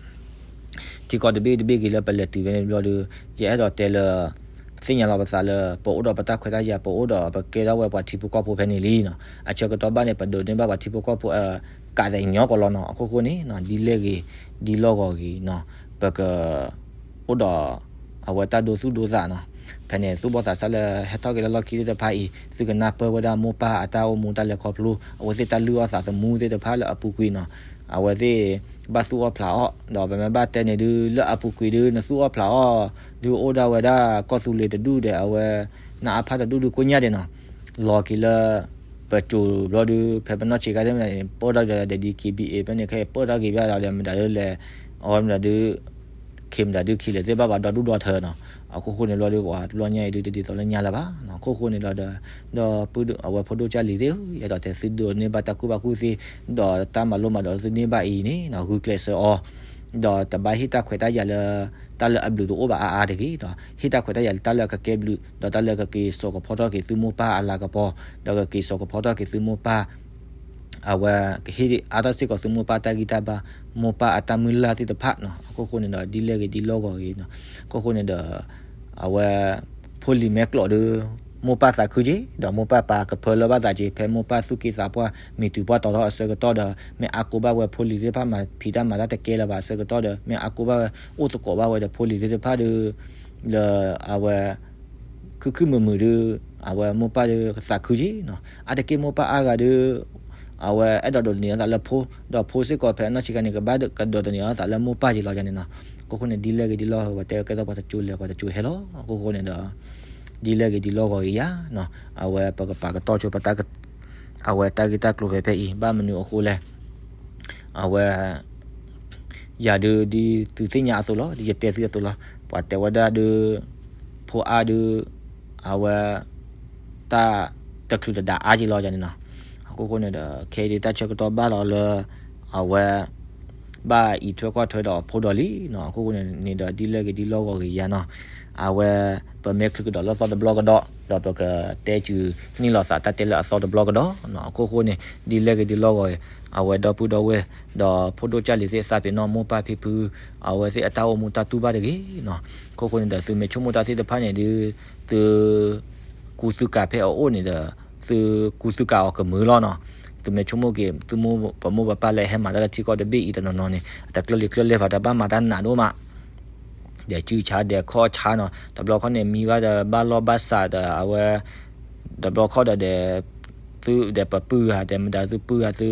ထံကီၢ်တဘ့ၣ်တဘ့ၣ်ဂ့ၤလၢပလဲၤတုၤဖဲန့ၣ်ဘျီဒီး ယအဲၣ်ဒိးတဲလၢ သ့ၣ်ညါလီၤပသးလၢ ပအိၣ်ဒီးပတၢ်ခွဲးတၢ်ယာ် ပအိၣ်ဒီးပကဲထီၣ်ဝဲပှၤထံဖိကီၢ်ဖိဖဲန့ၣ်လံနီၤ. အဆၢကတီၢ်ဘၣ်န့ၣ် ပဒိးန့ၢ်ဘၣ်ပှၤထံဖိကီၢ်ဖိ ကးသဲးညီကီးလီၤနီၤ. အဃိဃိန့ၣ် ဒ်လဲၣ်ဂ့ၤ ဒ်လီၢ်ဂီၤဂ့ၤနီၤ ပက အိၣ်ဒီး အဝဲတၢ်ဒိသူၣ်ဒိသးနီၤ. ဖဲန့ၣ် သူၣ်ဘီၣ်သးစၢ်လၢဟဲထီၣ်က့ၤလၢလီၢ်ခံသ့ၣ်တဖၣ်အံၤ သုကနၢ်ပၢၢ်ဝဲဒၣ်မိၢ်ပၢ်အတၢ်အိၣ်မူတၢ်လဲၤခီဖျိ အဝဲသ့ၣ်တၢ်လုၢ်အီၣ်သးသမူသ့ၣ်တဖၣ်လၢအပူၤကွံာ်နီၤ. အဝဲသ့ၣ်ဘၣ်သူၣ်အီၣ်ဖျးအီၣ် ဒီးပမ့ၢ်ဘၣ်တဲန့ၣ်ဒုး လၢအပူၤကွံာ်ဒုး နသူၣ်အီၣ်ဖျးအီၣ် ဒုးအိၣ်ဒၣ်ဝဲဒၣ်ကီၢ်သူလ့ၤတဒူၣ်ဒီး အဝဲ နအါဖးတဒူၣ်ဒုးကိညၣ်ဒဲးနီၤ. လီၤက့ၤလၢ ပစိၤဘျီဒုး ဖဲပနီၢ်ဆံးခါသ့ၣ်မတၤန့ၣ် ပၢၢ်ထီၣ်က့ၤဒီး ဒီး ဒီး က့ဘံအ့ ဖဲန့ၣ်ခဲအံၤ ပၢၢ်ထီၣ်က့ၤဘၣ်ဒီး မတၤဒုးလဲၣ် အဝဲမတၤဒုး ခ့မတၤဒုးခံးလၢၤသ့ၣ်ဘၣ်ဘၣ်ဒီဒူၣ်ဒီထၢနီၤ. အခိၣ်ဃိန့ၣ်ဘျီဒုး ပှၤတဘျီညါအံၤဒုး တဒ်သိးလၢညါလၢၤဘၣ်နီၤ. အခိၣ်ဃိန့ၣ်ဒီး ဒီး ဒီပုၢ်ဒီ အဝဲဖိဒိၣ်ကၢ်လံၤသ့ၣ်ဧၢ ယအဲၣ်ဒိးတဲသုဒိးန့ၢ်ဘၣ်တၢ်ကူၣ်ဘၣ်ကူၣ်သ့ ဒီးတၢ်မၤလိမၤဒိးလၢသုန့ၢ်ဘၣ်အံၤန့ၣ်နီၤ ဂုာ်ကျဲးစၢးအီၤ ဒီးတဘၣ်ဟ့ၣ်တၢ်ခွဲးတၢ်ယာ်လၢ တၢ်လၢအဘျုးတအိၣ်ဘၣ်အါအါတဂ့ၤဒီး ဟ့ၣ်တၢ်ခွဲးတၢ်ယာ်လၢတၢ်လၢအကကဲဘျုး ဒီးတၢ်လၢကက့ၤစိာ်ကဖီထီၣ်က့ၤသုမိၢ်ပၢ်အလၤကပီၤ ဒီးကက့ၤစိာ်ကဖီထီၣ်က့ၤသုမိၢ်ပၢ် အဝဲကဟ့ၣ်အါထီၣ်စ့ၢ်ကီးသုမိၢ်ပၢ်တၢ်ဂံၢ်တၢ်ဘါ မိၢ်ပၢ်အတၢ်မုၢ်လၢ်သ့ၣ်တဖၣ်နီၤ. အခိၣ်ဃိန့ၣ်ဒီး ဒ်လဲၣ်ဂ့ၤဒ်လီၢ်ဂီၤဂ့ၤနီၤ. အခိၣ်ဃိန့ၣ်ဒီး အဝဲ ဖိလံၤမ့ၢ်ကျိးဒီး မိၢ်ပၢ်သးခုက့ၤ ဒီးမိၢ်ပၢ်ပာ်ကဖၢလၢဘၣ်သးက့ၤ ဖဲမိၢ်ပၢ်သူၣ်က့သးပှၢ် မံၤတုၤပှၢ်တီၤထီၣ်အဆၢကတီၢ်ဒီး မ့ၢ်အါကိးဘၣ်ဝဲဖိလံၤသ့ၣ်တဖၣ်မၤဖံးတၢ်မၤတၢ်တကဲလၢၤဘၣ်အဆၢကတီၢ်ဒီး မ့ၢ်အါကိးဘၣ်ဝဲ အိၣ်သကိးဘၣ်ဝဲဒီးဖိလံၤသ့ၣ်တဖၣ်ဒီး လၢအဝဲ ခုခုမုာ်မုာ်ဒီး အဝဲမိၢ်ပၢ်ဒီးသးခုက့ၤနီၤ. အါတက့ၢ်မိၢ်ပၢ်အါဂၤဒီး အဝဲအဲၣ်ဒိးဒိးသန့ၤအသးလၢဖိ ဒီးဖိစ့ၢ်ကီးဖဲအနီၢ်ဆံးခါန့ၣ် ကဘၣ်ကဒိးသန့ၤအသးလၢမိၢ်ပၢ်က့ၤလီၤယၤန့ၣ်နီၤ. အခိၣ်ဃိန့ၣ် ဒ်လဲၣ်ဂ့ၤဒ်လီၢ်ဂီၤ ပှၤတဲကဲထီၣ်ပှၤတကၠိလဲၤပှၤတကၠိဟဲလီၤ. အခိၣ်ဃိန့ၣ်ဒီး ဒ်လဲၣ်ဂ့ၤဒ်လီၢ်ဂီၤဂ့ၤယၤနီၤ. အဝဲပကပာ်ကတီၢ်ဆိပတၢ် အဝဲတၢ်ဂ့ၢ်တၢ်ကျိၤဖဲဖဲအံၤ ဘၣ်မနုၤအဃိလဲၣ် အဝဲ ယၤဒုး ဒ်သုသ့ၣ်ညါအသိးလီၤ, ဒ်ယတဲသုအသိးလီၤ. ပှၤတဲဝဲဒၣ်ဒုး ဖိအါဒုး အဝဲ တၢ်တချုးတဒါအါက့ၤလီၤယၤန့ၣ်နီၤ. အခိၣ်ဃိန့ၣ်ဒီး ခဲအံၤဒုးတၢ်ဆၢကတီၢ်ဘၣ်လီၤလၢ အဝဲ ဘၣ်အံးထွဲကွၢ်ထွဲဒီးဖိဒီးလံနီၤ. အခိၣ်ဃိန့ၣ်န့ၣ်ဒီး ဒ်လဲၣ်ဂ့ၤဒ်လီၢ်ဂီၤဂ့ၤယၤနီၤ. အဝဲ ပမ့ၢ်ချုးကဒီးလၢအသီတဘျီကဒီး ဒီးပကတဲစုနံၣ်လီၤသးတၢ်တဲလၢအသီတဘျီကဒီးနီၤ. အခိၣ်ဃိန့ၣ် ဒ်လဲၣ်ဂ့ၤဒ်လီၢ်ဂီၤဂ့ၤ အဝဲဒီပုၢ်ဒီဝဲၢ် ဒီးဖိဒိၣ်ကၢ်လံၤသ့ၣ် သးပ့ၤနီၣ်မိၢ်ပၢ်ဖံဖု အဝဲသ့ၣ်အတၢ်အိၣ်မူတၢ်တူၢ်ဘၣ်တဂ့ၤနီၤ. အခိၣ်ဃိန့ၣ်ဒီး သုမ့ၢ်ဆိကမိၣ်တၢ်သ့ၣ်တဖၣ်န့ၣ်ဒုး သု ကူသုကၤဖဲအအိၣ်န့ၣ်ဒီး သုကူသုကၤအီၤကမုာ်လီၤနီၤ. သုမ့ၢ်ဆိကမိၣ်က့ၤ သုမိၢ်ပမိၢ်ပပၢ်လၢအဟဲမၤတၢ်လၢထံကီၢ်တဘ့ၣ်အံၤတနီၤနီၤန့ၣ် အတကျၢၢ်လံၤကျၢၢ်လဲၢ်ဘၣ် တဘၣ်မၤတၢ်နးဒိၣ်မး ဒီးစုဆါဒီးခီၣ်ဆါနီၤ. တဘျီခီန့ၣ် မံဘၣ်ဒီးဘၣ်လီၢ်ဘၣ်စးဒီးအဝဲ တဘျီခီဒီး ဒီး သုဒီးပပုၢ်ဧါ ဒီးမတၤသုပုၢ်ဧါ သု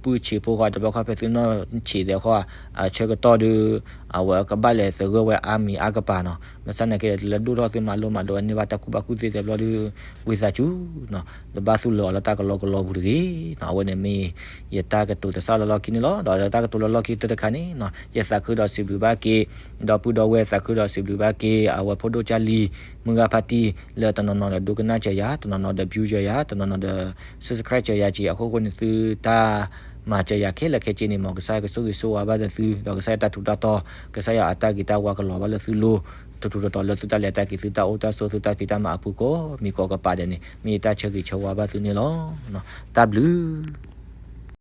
ပုၢ်ဆံးဖိဃီ တဘျီခီဖဲသုနီၢ်ဆံးသဲးဃီ အဆၢကတီၢ်ဒုး အဝဲကဘၣ်လဲၤသဂၢၢ်ဝဲအါမံၤအါကပၤနီၤ. ဘၣ်ဆၣ်နာ်က့ဒီး လၢဒိၣ်ထီၣ်သုမၤလိမၤဒိးန့ၢ်ဘၣ်တၢ်ကူၣ်ဘၣ်ကူၣ်သ့တဘျီဒုး ဝံသးစူၤနီၤ တဘၣ်သူၣ်လၢာ်အီၤလၢတၢ်ကလီကလီပူၤတဂ့ၤနီၤ. အဝဲန့ၣ်မ့ၢ်ယတၢ်ကတိၤတစၢ်လၢလီၢ်ခံန့ၣ်လီၤ. ဒီးတၢ်ကတိၤလၢလီၢ်ခံတခါန့ၣ်နီၤ ယသးခုဒီးစံးဘျုးဘၣ်က့ၤ ဒီပုၢ်ဒီဝဲၢ် သးခုဒီးစံးဘျုးဘၣ်က့ၤ အဝဲဖိဒိၣ်ကၢ်လံၤ မုၢ်ဂၤဖါတံၢ် လၢတနီၤနီၤဒီးဒိကနၣ်စၢၤယၤ တနီၤနီၤဒီး view စၢၤယၤ တနီၤနီၤဒီး subscribe စၢၤယၤက့ၤ အခိၣ်ဃိန့ၣ် သုတၢ်မၤစၢၤယၤခဲလၢာ်ခဲဆ့န့ၣ် မ်ကစၢ်ယွၤကဆိၣ်ဂ့ၤဆိၣ်ဝါဘၣ်ဒီးသု ဒီးကစၢ်ယွၤတၢ်ထူးတၢ်တီၤ ကစၢ်ယွၤအတၢ်ဂ့ၤတၢ်ဝါကလီၤဘၣ်လၢသုလိၤ ထူးထူးတီၤတီၤလၢသုတၢ်လဲၤတၢ်က့ၤ သုတၢ်အိၣ်တၢ်ဆိး သုတၢ်ဖံးတၢ်မၤအပူၤကိးမံၤကိးကပၤဒဲးန့ၣ် မ့ၢ်ယတၢ်ဆၢဂ့ၤဆၢဝါဘၣ်သုန့ၣ်လီၤ. တၢ်ဘျုး